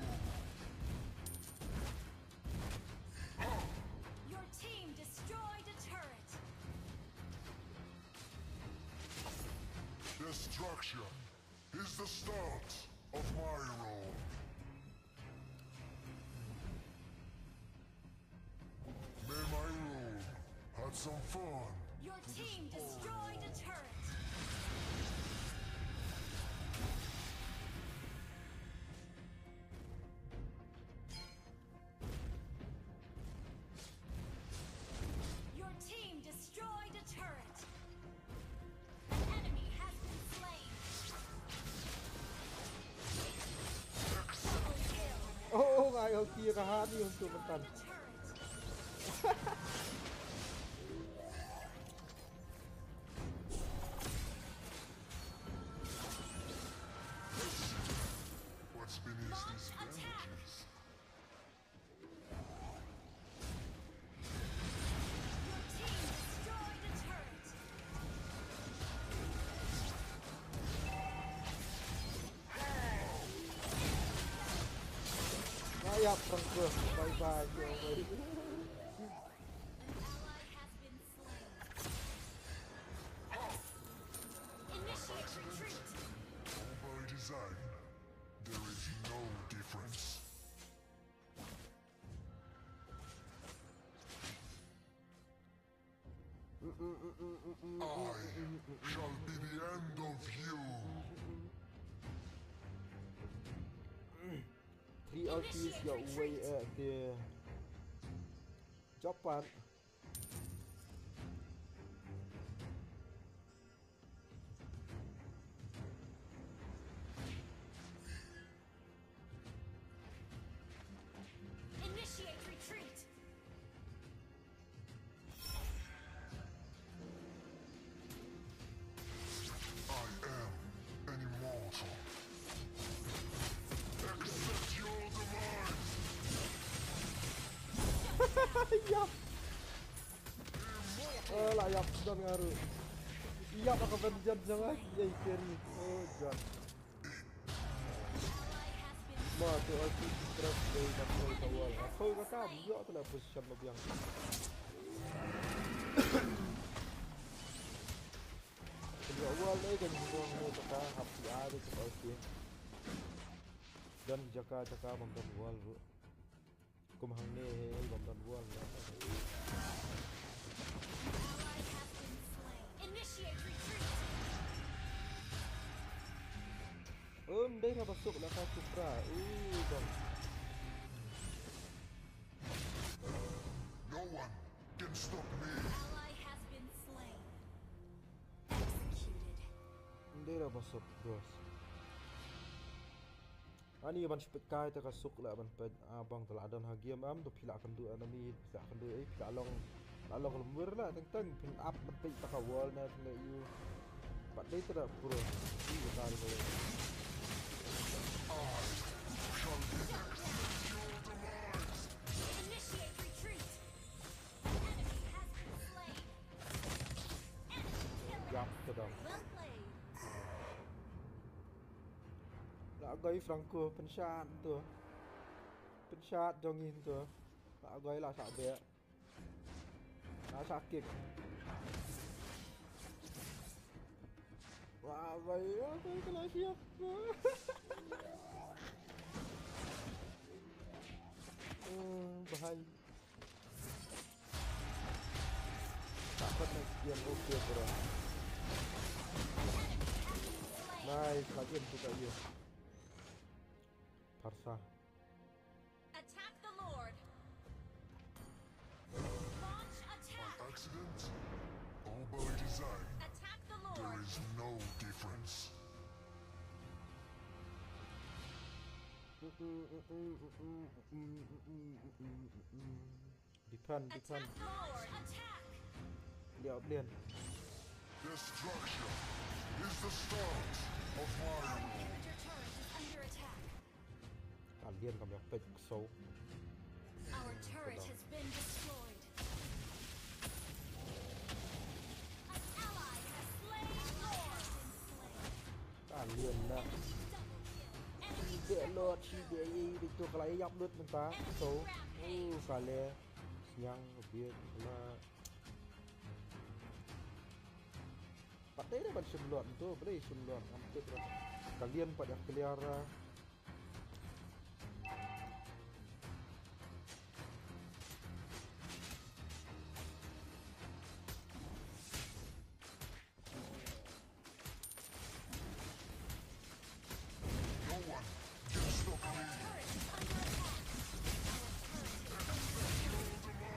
Your team destroyed a turret. Destruction is the start of my rule. May my rule add some fun. Your team destroyed a turret. Your team destroyed a turret. An enemy has been slain. Double kill. Oh, oh, ngai ulti ka ha ni untuk mentan. Destroyed a turret. What's beneath Launch these attack. bandages? Your team destroyed a turret. Ngai ap Franco. Bye bye. Yo, bye. An ally has been slain. Initiate retreat. By design, there is no difference. I shall be the end of you. Three ultis ya uwei eh de Japan. Initiate retreat. I am an immortal. Accept your demise. Yap. Eh, la yap don ngaru. Yap ka vengeance jong ai. Yei carry. Oh god. Ally has been Wah, tu aku stress dei ka play ka wall. Aku kata, ïoh tu lah position ba biang. Ka wall dei kan jingong ne kata, hap ti ai dei kata, okay. Don jaka, jaka bym don wall ruh. Kum hangne, bym don wall ne. Ym dei ra ba suk na ka Cupra. Ui, bang. No one can stop me. Ally has been slain. Executed. Ym dei ra ba suk, bros. Ani ban shu peit kai te ka suk lah ban peit, ah, bang te lah don ha game am, to phi lah kynduh enemy, phi lah kynduh ei, phi lah long, lah long lem wir lah, teng teng phin ap ban peit ta ka wall na phin leh ïu. Pat dei te da pura. Ih, ka ta dei ka wall. Initiate retreat. Enemy has been slain. Enemy killing. Jump to them. Well played. La goi Franco, pynshad tu. Pynshad jong ngi tu. La goi la sa beh. La sa kick. La goi, la goi ka la siap. Hmm, bahai. Dapat next game, okay, bro. Nice, lagi untuk kat dia. Parsa. Attack the Lord. Launch attack. By accident or by design, attack the Lord. There is no difference. Defend, defend. Attack the Lord. Attack. Liao blian. Destruction is the start of my rule. Our inhibitor turret is under attack. Ka lian kam ïa peit ksew. Our turret has been destroyed. An ally has slain Lord. Ka lian na. Enemy double kill. Enemy triple kill. Shi beh Lord, shi beh ei, beit to ka la ïap lut mynta. Enemy rampage. So, oh, ka le. Sniang, bit, la. Pat dei dei ban shim Lord to, balei shim Lord, ngam tip ruh. Ka lian pat ïa clear ra. No one can stop me. Our turret is under attack. Our turret is under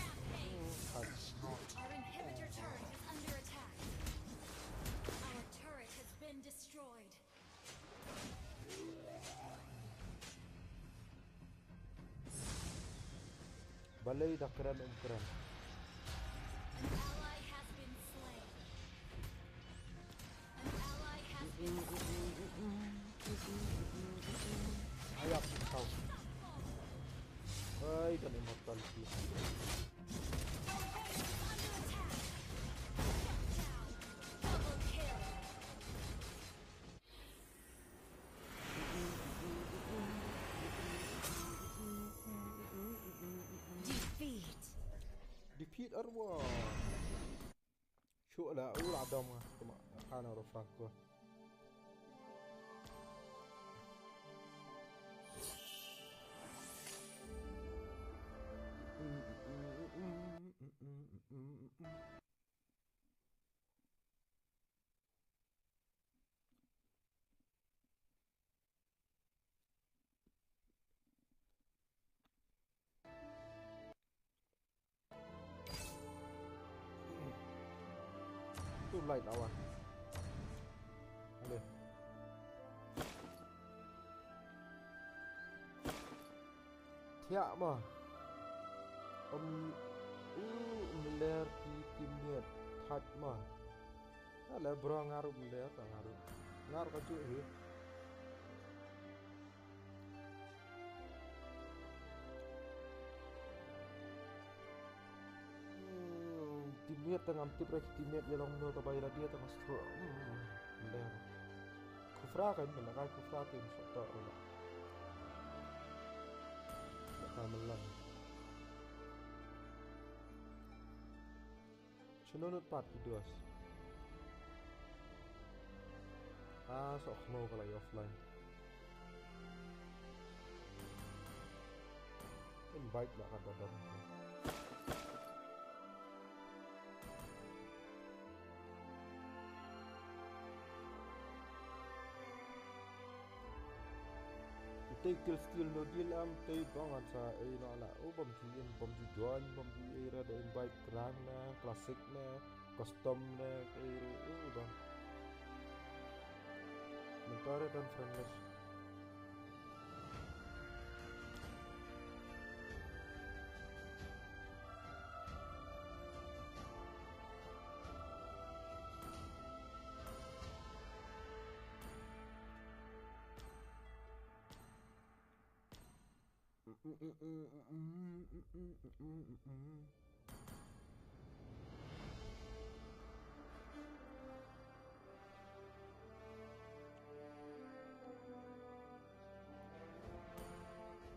attack. Our inhibitor turret is under attack. Our turret has been destroyed. Balei da kren um kren. An ally has been slain. An ally has been slain. Ayap kau. Ai, kan immortality. Under attack. Shut down. Double kill. Defeat. Defeat arwa. Shu la, u la dom nga. Tuma, kana ro Franco. Too light awa. Ale. Thiah ma. Um, u, um, ler ki teammate. Thait ma. Ale bro, nga ruh um ler, nga ruh. Nga ruh ka juh hi. Hmm, teammate te ngam tip re ki teammate ïa long no, ta bai la dia ta nga stroke. Hmm, ler. Khup Pra kan mela kai ku pra tin so to ula. Ka melang. Sino not pat ki dos. Ah, so khmo ka lai offline. Invite la ka dadam. Tei kill steal no deal am tei bong an sa ei no la. O bom ju in bom ju join bom ju ei ra da invite rang na classic na custom na ei ro o bom. Mentara dan friendless.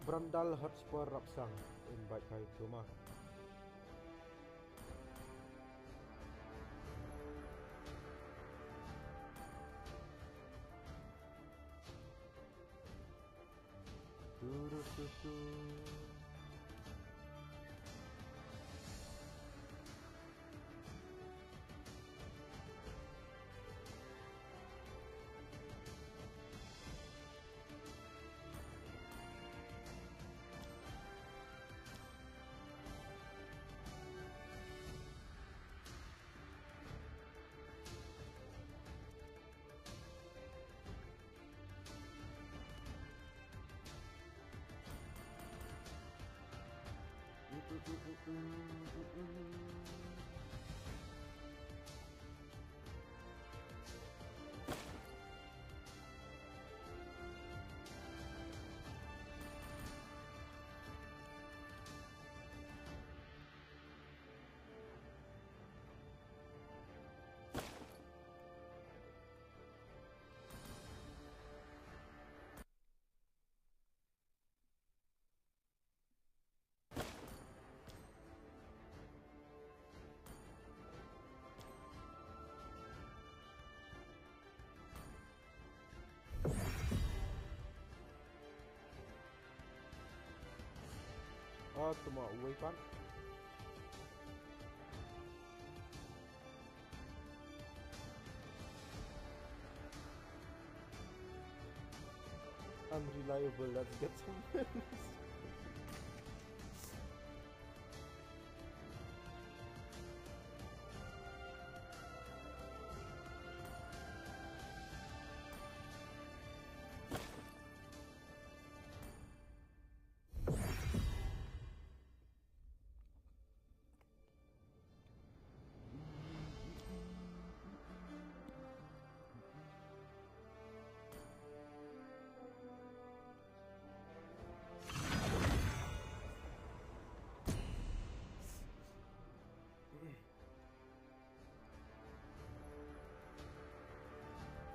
Brandal Hotspur Rapsang invite kai cuma. Ah, tuma uwei pan. Unreliable, let's get some wins.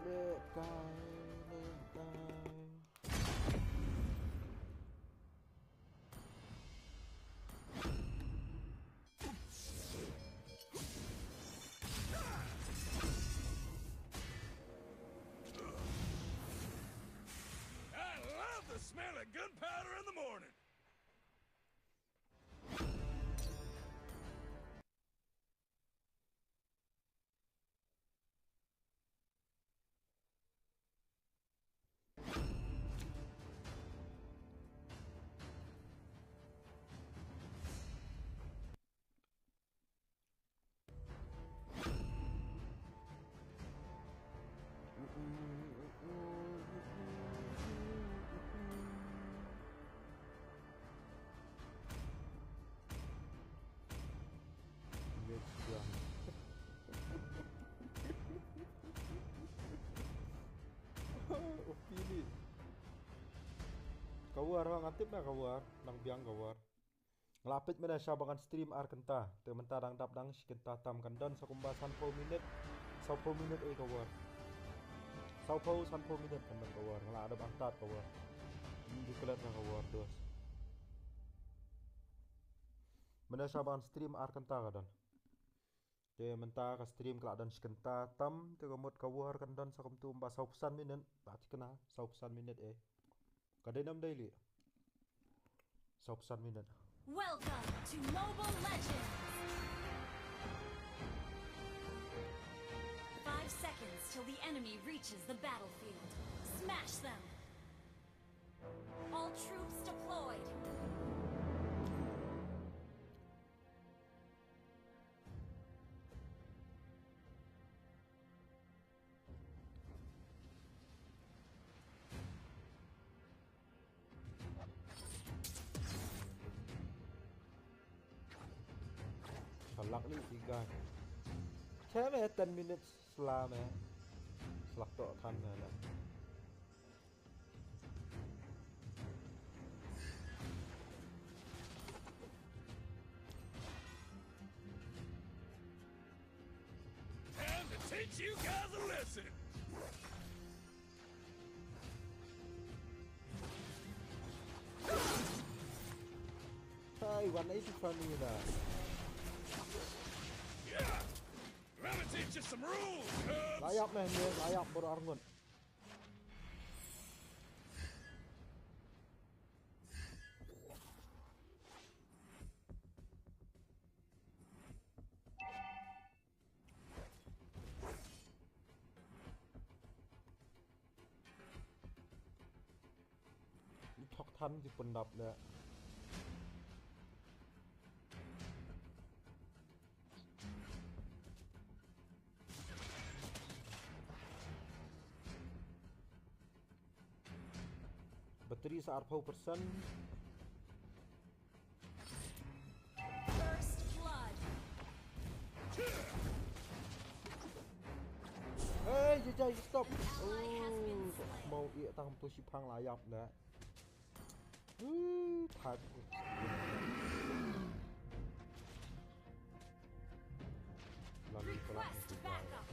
Leh kai, leh kai. I love the smell of gunpowder in the morning. Next round. Oh, pilih. Ka war, nga tip na ka war, nang biang ka war. Nga la peit mynne sha ba ngan stream ar kynta. Te mynta dang dap dang shi kynta tam, kan don sa kumba sanphew minit. Sanphew minit ei ka war. Sawphew, sanphew minit kan don ka war, nga la dep antad ka war. Ym ju klet na ka war dos. Mynta sha ban stream ar kynta ka don. Te mynta ka stream ka la don shi kynta tam, te ka mut ka war kan don sa kumtu ba sawphew san minit, ba thikna sawphew san minit eh. Ka dei nam dei li. Sawphew san minit. Welcome to Mobile Legends! Five seconds till the enemy reaches the battlefield. Smash them! All troops deployed! Sa lak ni tiga. Chem eh ten minutes slam eh. Sa lak to than eh. Time to teach you guys a lesson. Hey, one eighty from me there. Yeah. Let me teach you some rules, cubs. Layap meh, meh, layap baru arngut. Thok than ki pyndap da. Battery sa arphew percent. First blood. Hey, jai, jai, stop. Oh, mau ia tang tu si pang layap na. Hmm, tak. Lalu pula. Request backup.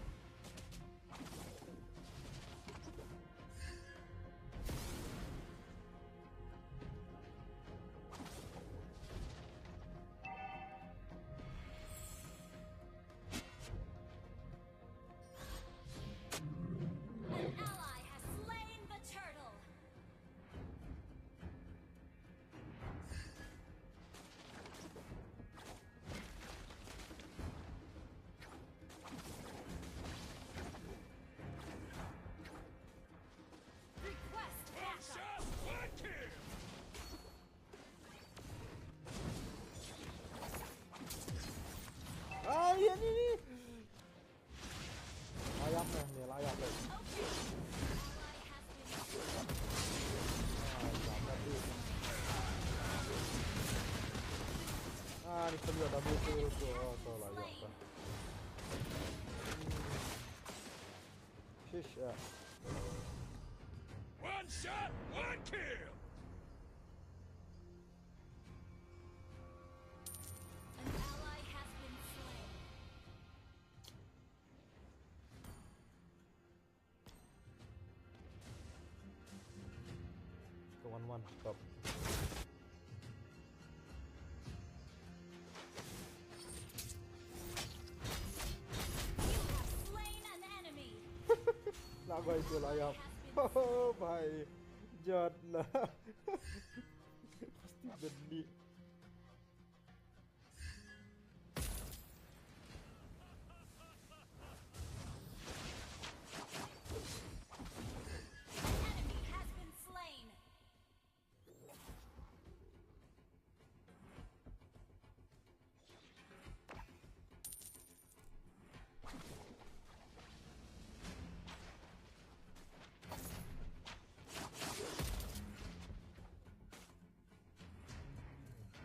An ally has slain the turtle. Request backup. Shot, one kill. Ai, ini ni. Layap dah ni, layap dah. Ah, layap dah tu. Ah, ni perlu ada musuh tu. Oh, tu layap dah. Shish, ya. One shot, one kill. An ally has been slain. Go one one, stop. You have slain an enemy. Lah, bhai, tu layap. Oh, bhai. Jot lah. Pasti beni. Enemy has been slain.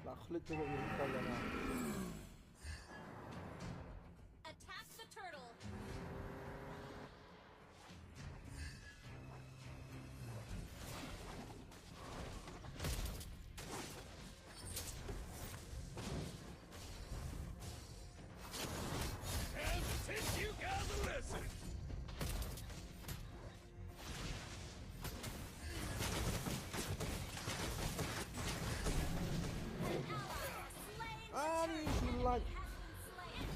Lah, klik coba ini kalian, ah. Attack the turtle. Time to teach you guys a lesson. Enemy has been slain.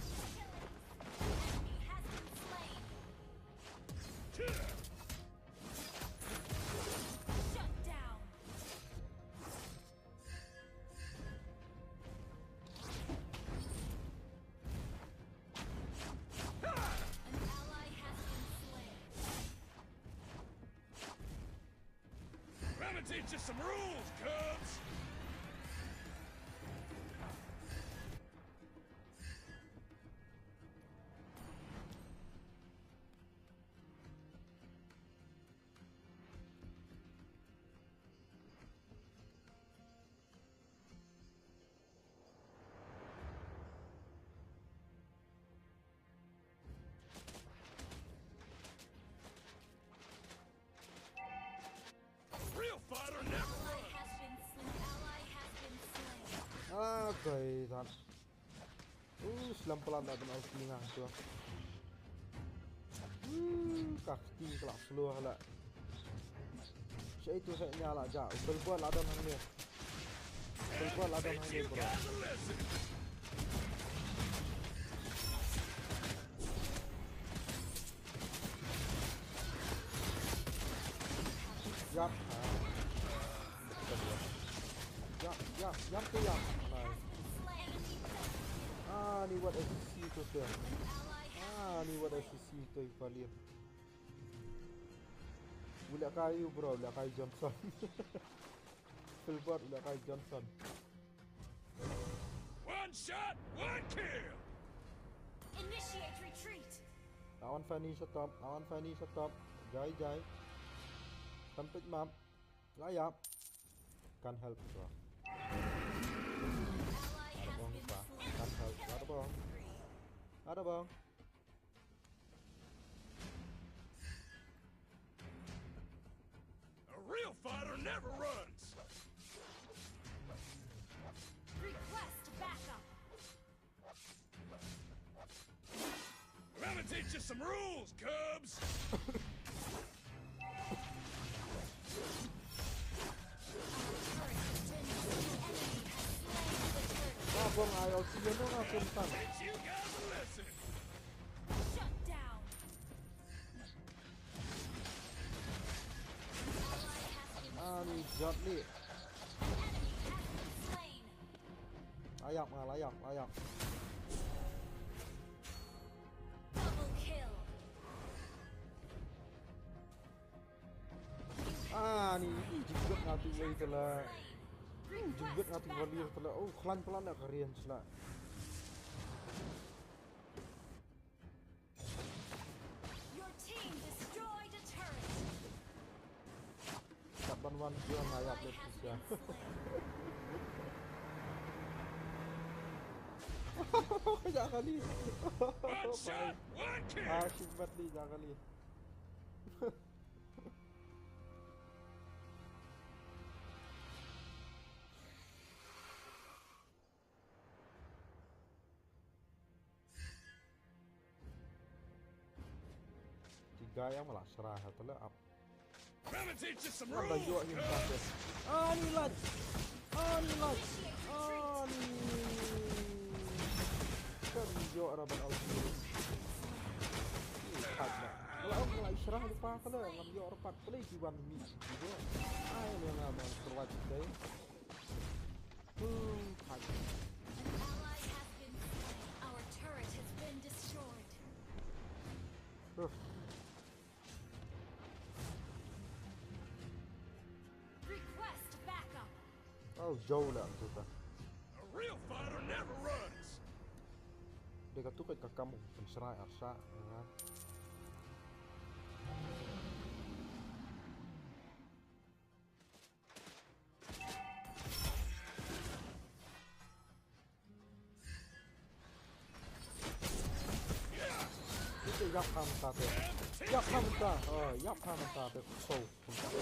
Enemy has been slain. Shut down. An ally has been slain. Let me teach you some rules, cubs! Real fighter never runs. Ally has been slain. Ally has been slain. Ah, okay, that. Uh, slam palat na ban ulti nga tu. Uh, ka kti ka la slow la. Sha itu sa nya la ja. Bel buat la don hangne. Bel buat la don hangne, bro. Yap. Yap, yap, yap tu yap. Nice. Ah, ni wat S C C tu tu. Ah, ni wat S C C tu i Valir. Wala kayu, bro, wala kayu Johnson. Filbert wala kayu Johnson. One shot, one kill. Initiate retreat. Awan Fanny sa top, awan Fanny sa top. Jai, jai. Tampit map. Layap. Can't help, bro. Ally has been slain. Can't help. Ada bang. Ada bang. A real fighter never runs. Request backup. Let me teach you some rules, cubs. Our turret has been destroyed. Enemy has slain the turret. Ah, bang, I also, you know, I can stand. Teach you guys a lesson. Shut down. Ally has been slain. Ah, ni jot ni. An enemy has been slain. Layap nga, layap, layap. Double kill. Ah, ni, ih, jingwit nga tu wei tala. Ih, jingwit nga tu wali tala. Oh, khlan palan na karian sila. Your team destroyed a turret. Kat ban wan jua na yap le pisa. Kaya kali. One shot, one kill. Ah, simpat ni, jangan kali. Tiga yang malah serah satu lah up. Let me teach you some rules, cuz. Ah, ni lat. Ah, ni lat. Ah, ni. Kan yo rabat al. Hak dah. Kalau aku lah serah lupa kalau ngam yo rapat play kiwan mi. Ai, ni ngam terwajib deh. Hmm, hak. An ally has been slain. Our turret has been destroyed. Huh. Request backup. Oh, jauh lah tu ta. A real fighter never runs. Dia kata kat kakam pun serai arsa, ya. Ito, ïap ha mynta te. Ïap ha mynta. Oh, ïap ha mynta te. So, mynta. So,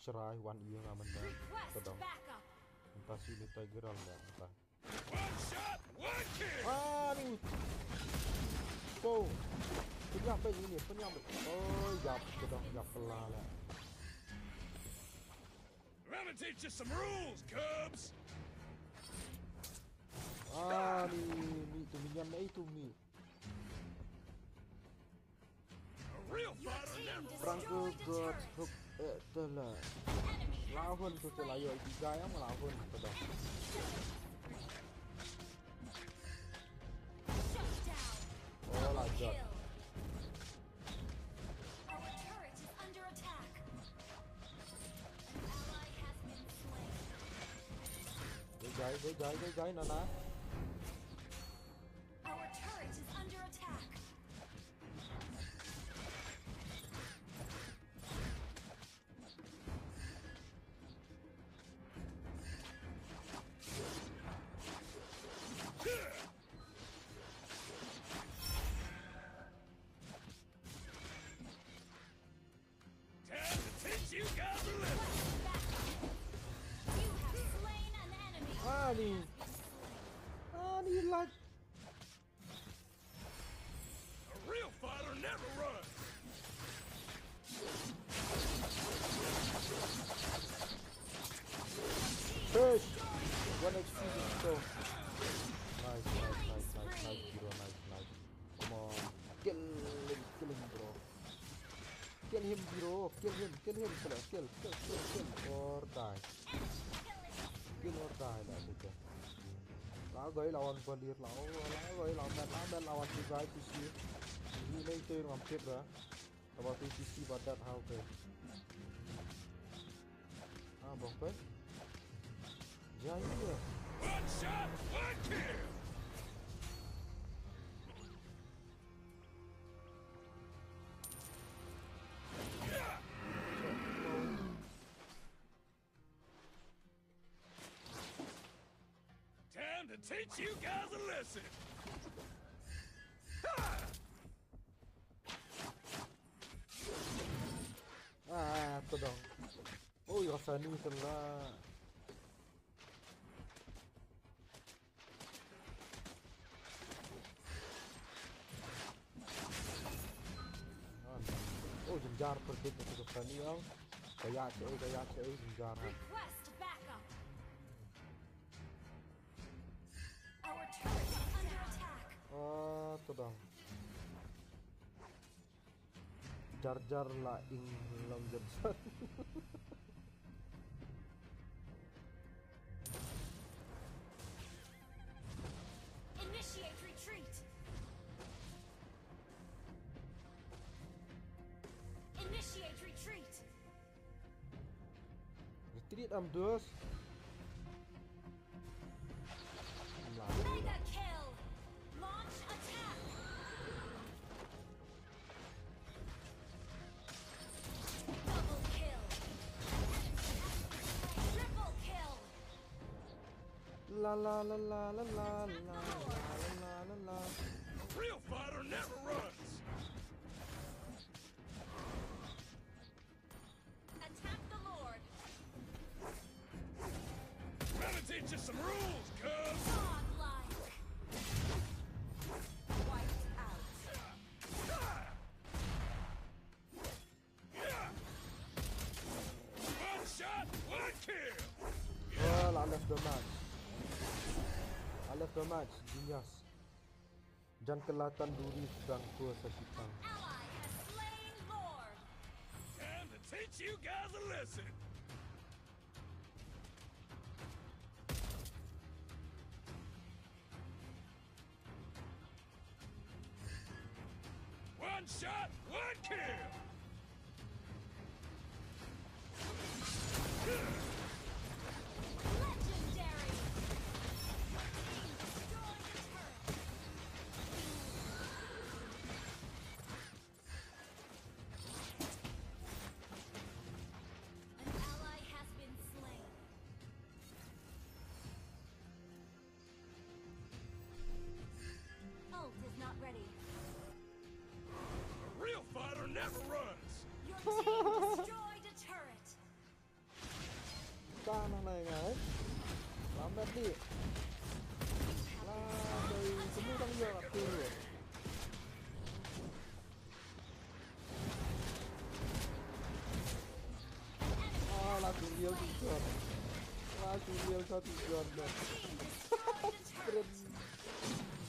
serai wan ïa nga mynta. Te dong. Mynta si ni Tiger al mynta. One shot, one kill. Ah, ni. So, pynïap bad ini, pynïap bad. Oh, ïap, te dong, ïap pela la. Let me teach you some rules, cubs. Ah. me. A real fighter never runs. Franco got hook, eh, tela. Lahun tu tela yo, iki gaya ma lahun tu dah. Shut down. Oh, la jot. Double kill. Our turret is under attack. An ally has been slain. Gai, gai, gai, gai, gai, na, na. Our turret is under attack. Time to teach you guys a lesson. You have slain an enemy. Ani. Ani, like, a real fighter never runs. Push. One H P just go. Nice, nice, nice, nice, nice, bro, nice, nice. Come on. Kill him, kill him, bro. Kill him, bro. Kill him, kill him, kill, kill, kill, kill, kill. Or die. Kill or die, la, okay. La goi la wan palir la, oh, la goi la met, la met la wan tu gai tu si. Ni nei tu ngam tip la. About tu si si about that how ke. Ah, bong pe. Jai ya. One shot, one kill. Time to teach you guys a lesson. Ha! Ah, to dong. Oh, yo sani kena. Oh, jynjar perkit na tu sani, oh. Kaya che, kaya che, jynjar. Request backup. Our turret is under attack. Ah, to dong. Jar Jar la ing lam Jar Jar. Initiate retreat. Initiate retreat. Retreat am dos. Mega kill. Launch attack. Double kill. Triple kill. La la la la la la la la la la. A real fighter never runs. Attack the Lord. Better teach you some rules, cuz. Godlike. Wiped out. One shot, one kill. Well, I left the match. I left the match. Genius. Jan kelatan duri sedang tua sasitang. Ally has slain Lord. Time to teach you guys a lesson. One shot, one kill. Legendary. Destroy the turret. An ally has been slain. Ult is not ready. A real fighter never runs. Your team destroyed a turret. Ka na nai ngai. Lambat di. Lah, dari semua tang dia kat tu. Ah, la tu dia tu. La tu dia satu jam dah. Keren.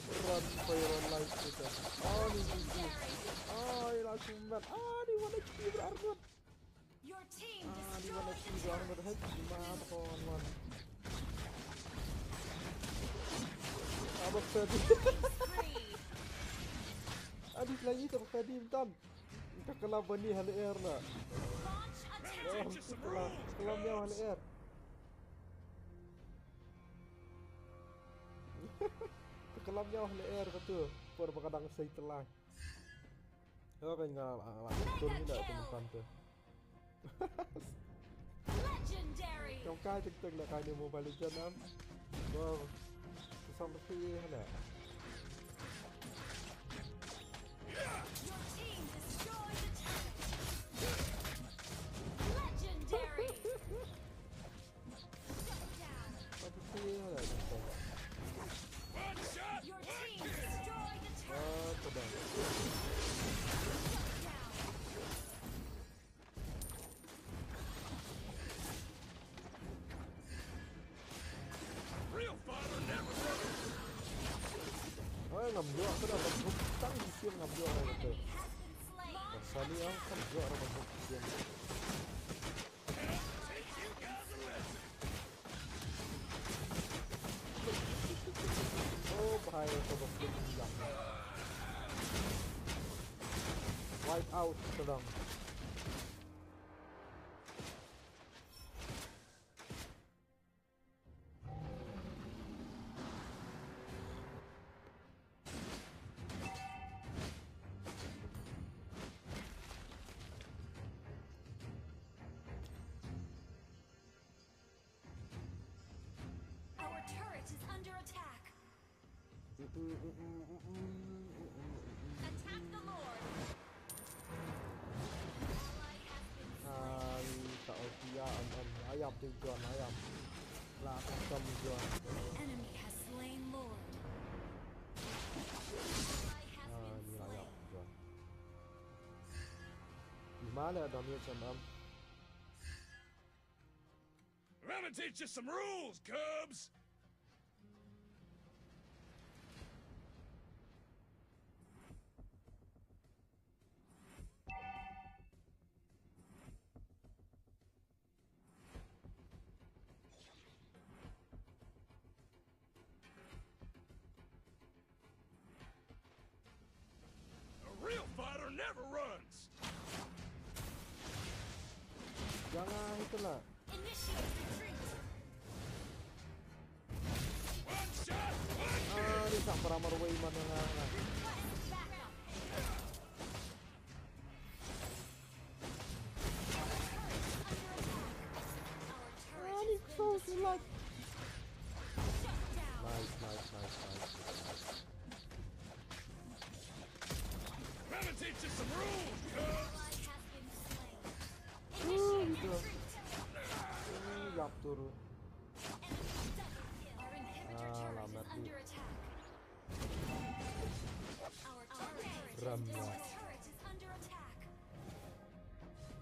Run for your life, kita. Ani, ani, ani, la sumbat. Ani, one H P bro, Arnold. Your team Ani, one destroyed H P the bro, Arnold. Turret. Hej, ma, on one. Abang Freddy. Killing spree. Ani, lagi tu Freddy, bentar. Ka kylla bunny ha lyer na. Launch attack. Oh, ka kylla, ka kylla miaw ha lyer. Ka kylla miaw ha lyer katu. Por ba ka dang sei tyllai. Ka nga la, la, la, tur ni da tu mynta tu. Legendary. Tang kai tik tik la kai ni Mobile Legend am. Bro. Ka sam rfi ha la. Your team destroyed the turret. Legendary. Shut down. Ka rfi ha la. Your team destroyed the turret. Ah, ka dang. Shut down. Real fighter never runs. Oi, ngam ïoh ka da ban hook tang shi sien ngam ïoh ka da. Sani ang kam ïoh ka da ban hook sien. Oh, bahaya ka ba flip hilang. Wipe out ka dang. Our turret is under attack. Attack the Lord. Ally has been slain. Ai, ka ulti ïa, am, am, ayap ding John, ayap. La, custom John. Enemy has slain Lord. Ally has been slain. Ah, ni ayap John. Gimana damage am, am? I'm gonna teach you some rules, Cubs! A real fighter never runs. Jangan itulah. Initiate retreat. One shot, one kill. Ah, ni tak pernah marway mana lah. Request backup. Our turret is under attack. Our turret has been destroyed. Shut down. Nice, nice, nice, nice. Better teach you some rules, cuz. Ally has been slain. Initiate retreat. Ih, ïap turun. Enemy double kill. Our inhibitor turret is under attack. Our turret, our turret is under attack.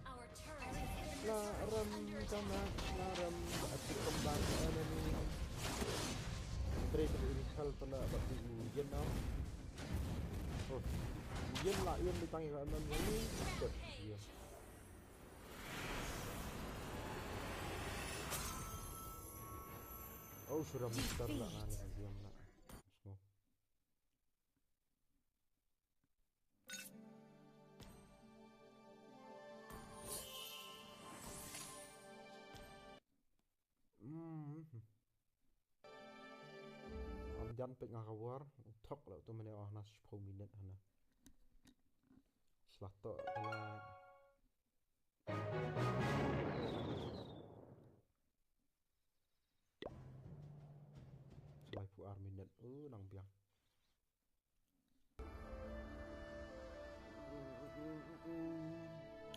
Our turret has been destroyed. La rem kana, la rem ba ati kembang enemy. Break the intel pernah batu yen now. Oh, yen la yen di tangi ka enemy. Shit, yen. Oh, sudah muter lah kan, diam lah. So. Hmm. Am jan pek nga ka war, thok la tu mene oh nas shiphew minit hana. Shlak to la. Shlai phew ar minit. Uh, nang biang.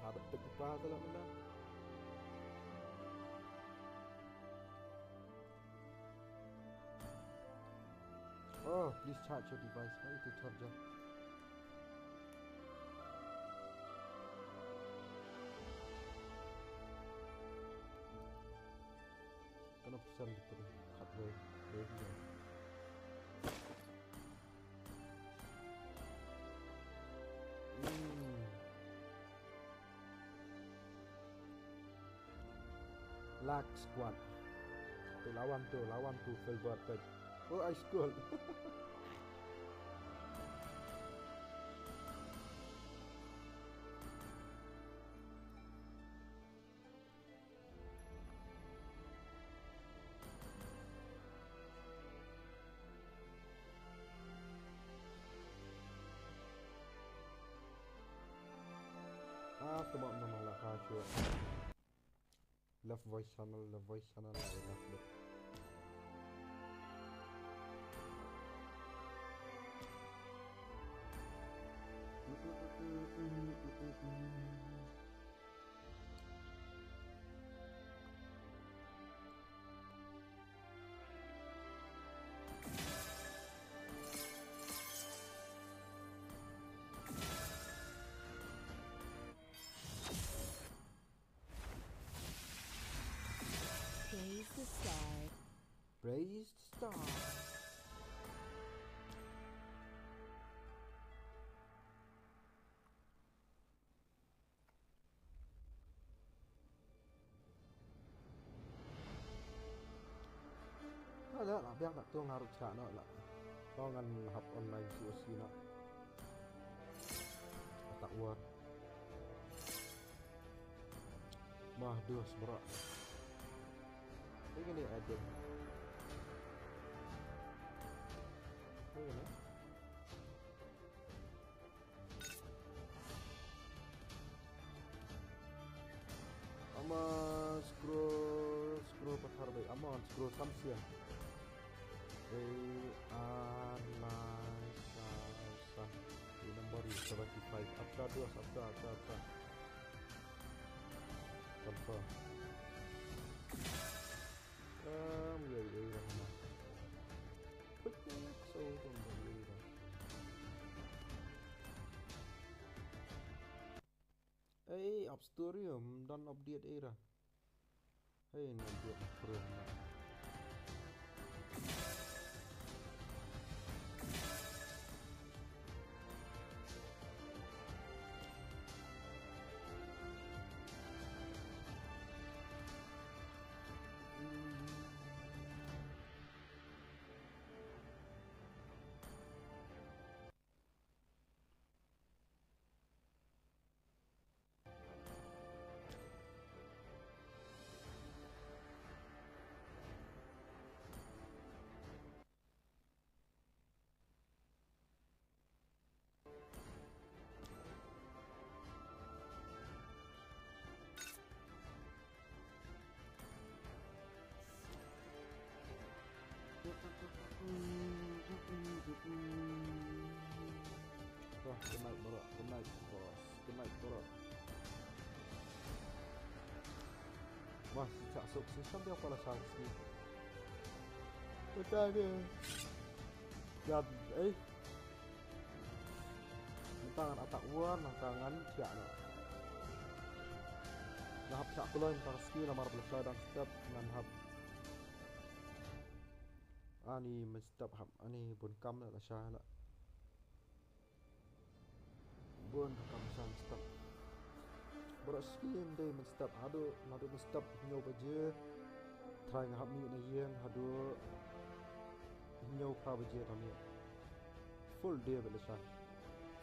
Ada pek pa tu lah mana. Oh, please charge your device. Why itu charger? Kana percent battery? Halfway. Halfway. Black Squad. Tu lawan tu, lawan tu Filbert peit. Oh, ice cold. Ah, come on, no, no, no, no, sure. Love Voice Channel, Love Voice Channel, I love it. Praise the star. Praise the star. Hala, la biang ka tu nga ruh chah noh la. Tang ngan hap online C O C noh. Attack War. Mah, dus bro. Ini ni edit. Ini ni. Ama scroll, scroll pathar bai. Ama scroll samsia. Wei ar lai sa sa. Di number seventy five. Apsa dua, apsa, apsa, apsa. Confirm. Kam ya ya ya. Pek so tu ya ya. Ei, Obstorium, don update ei ra. Hei, na update pro na. Wah, good night, bro. Good night, boss. Good night, bro. Wah, si chak sok si sampai apa lah chak si. Betul dia. Ya, eh. Mynta ngan attack War, mynta ngan thiah noh. Nga hap thiah kloi mynta ka sngi namar ba lashai dang step ngan hap. Ani mynstep hap ani bun kam la lashai la. Bun kam san step. Baroh shi ym dei mynstep haduh, naduh mynstep hynñiew baje. Trai nga hap mih na ïing haduh hynñiew phra baje tang mih. Full day bad lashai.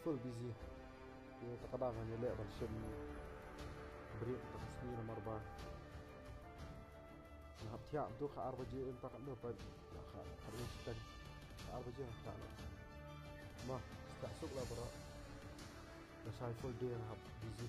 Full busy. Ïa ta ka dang ngan ïaleh ban shim break ta ka sngi namar ba nga hap thiah mynta ka ar baje, mynta ka nor pat ka ka ar baje, ka ar baje nga thiah noh. Mo, thiah suk la baroh. Lashai full day nga hap busy.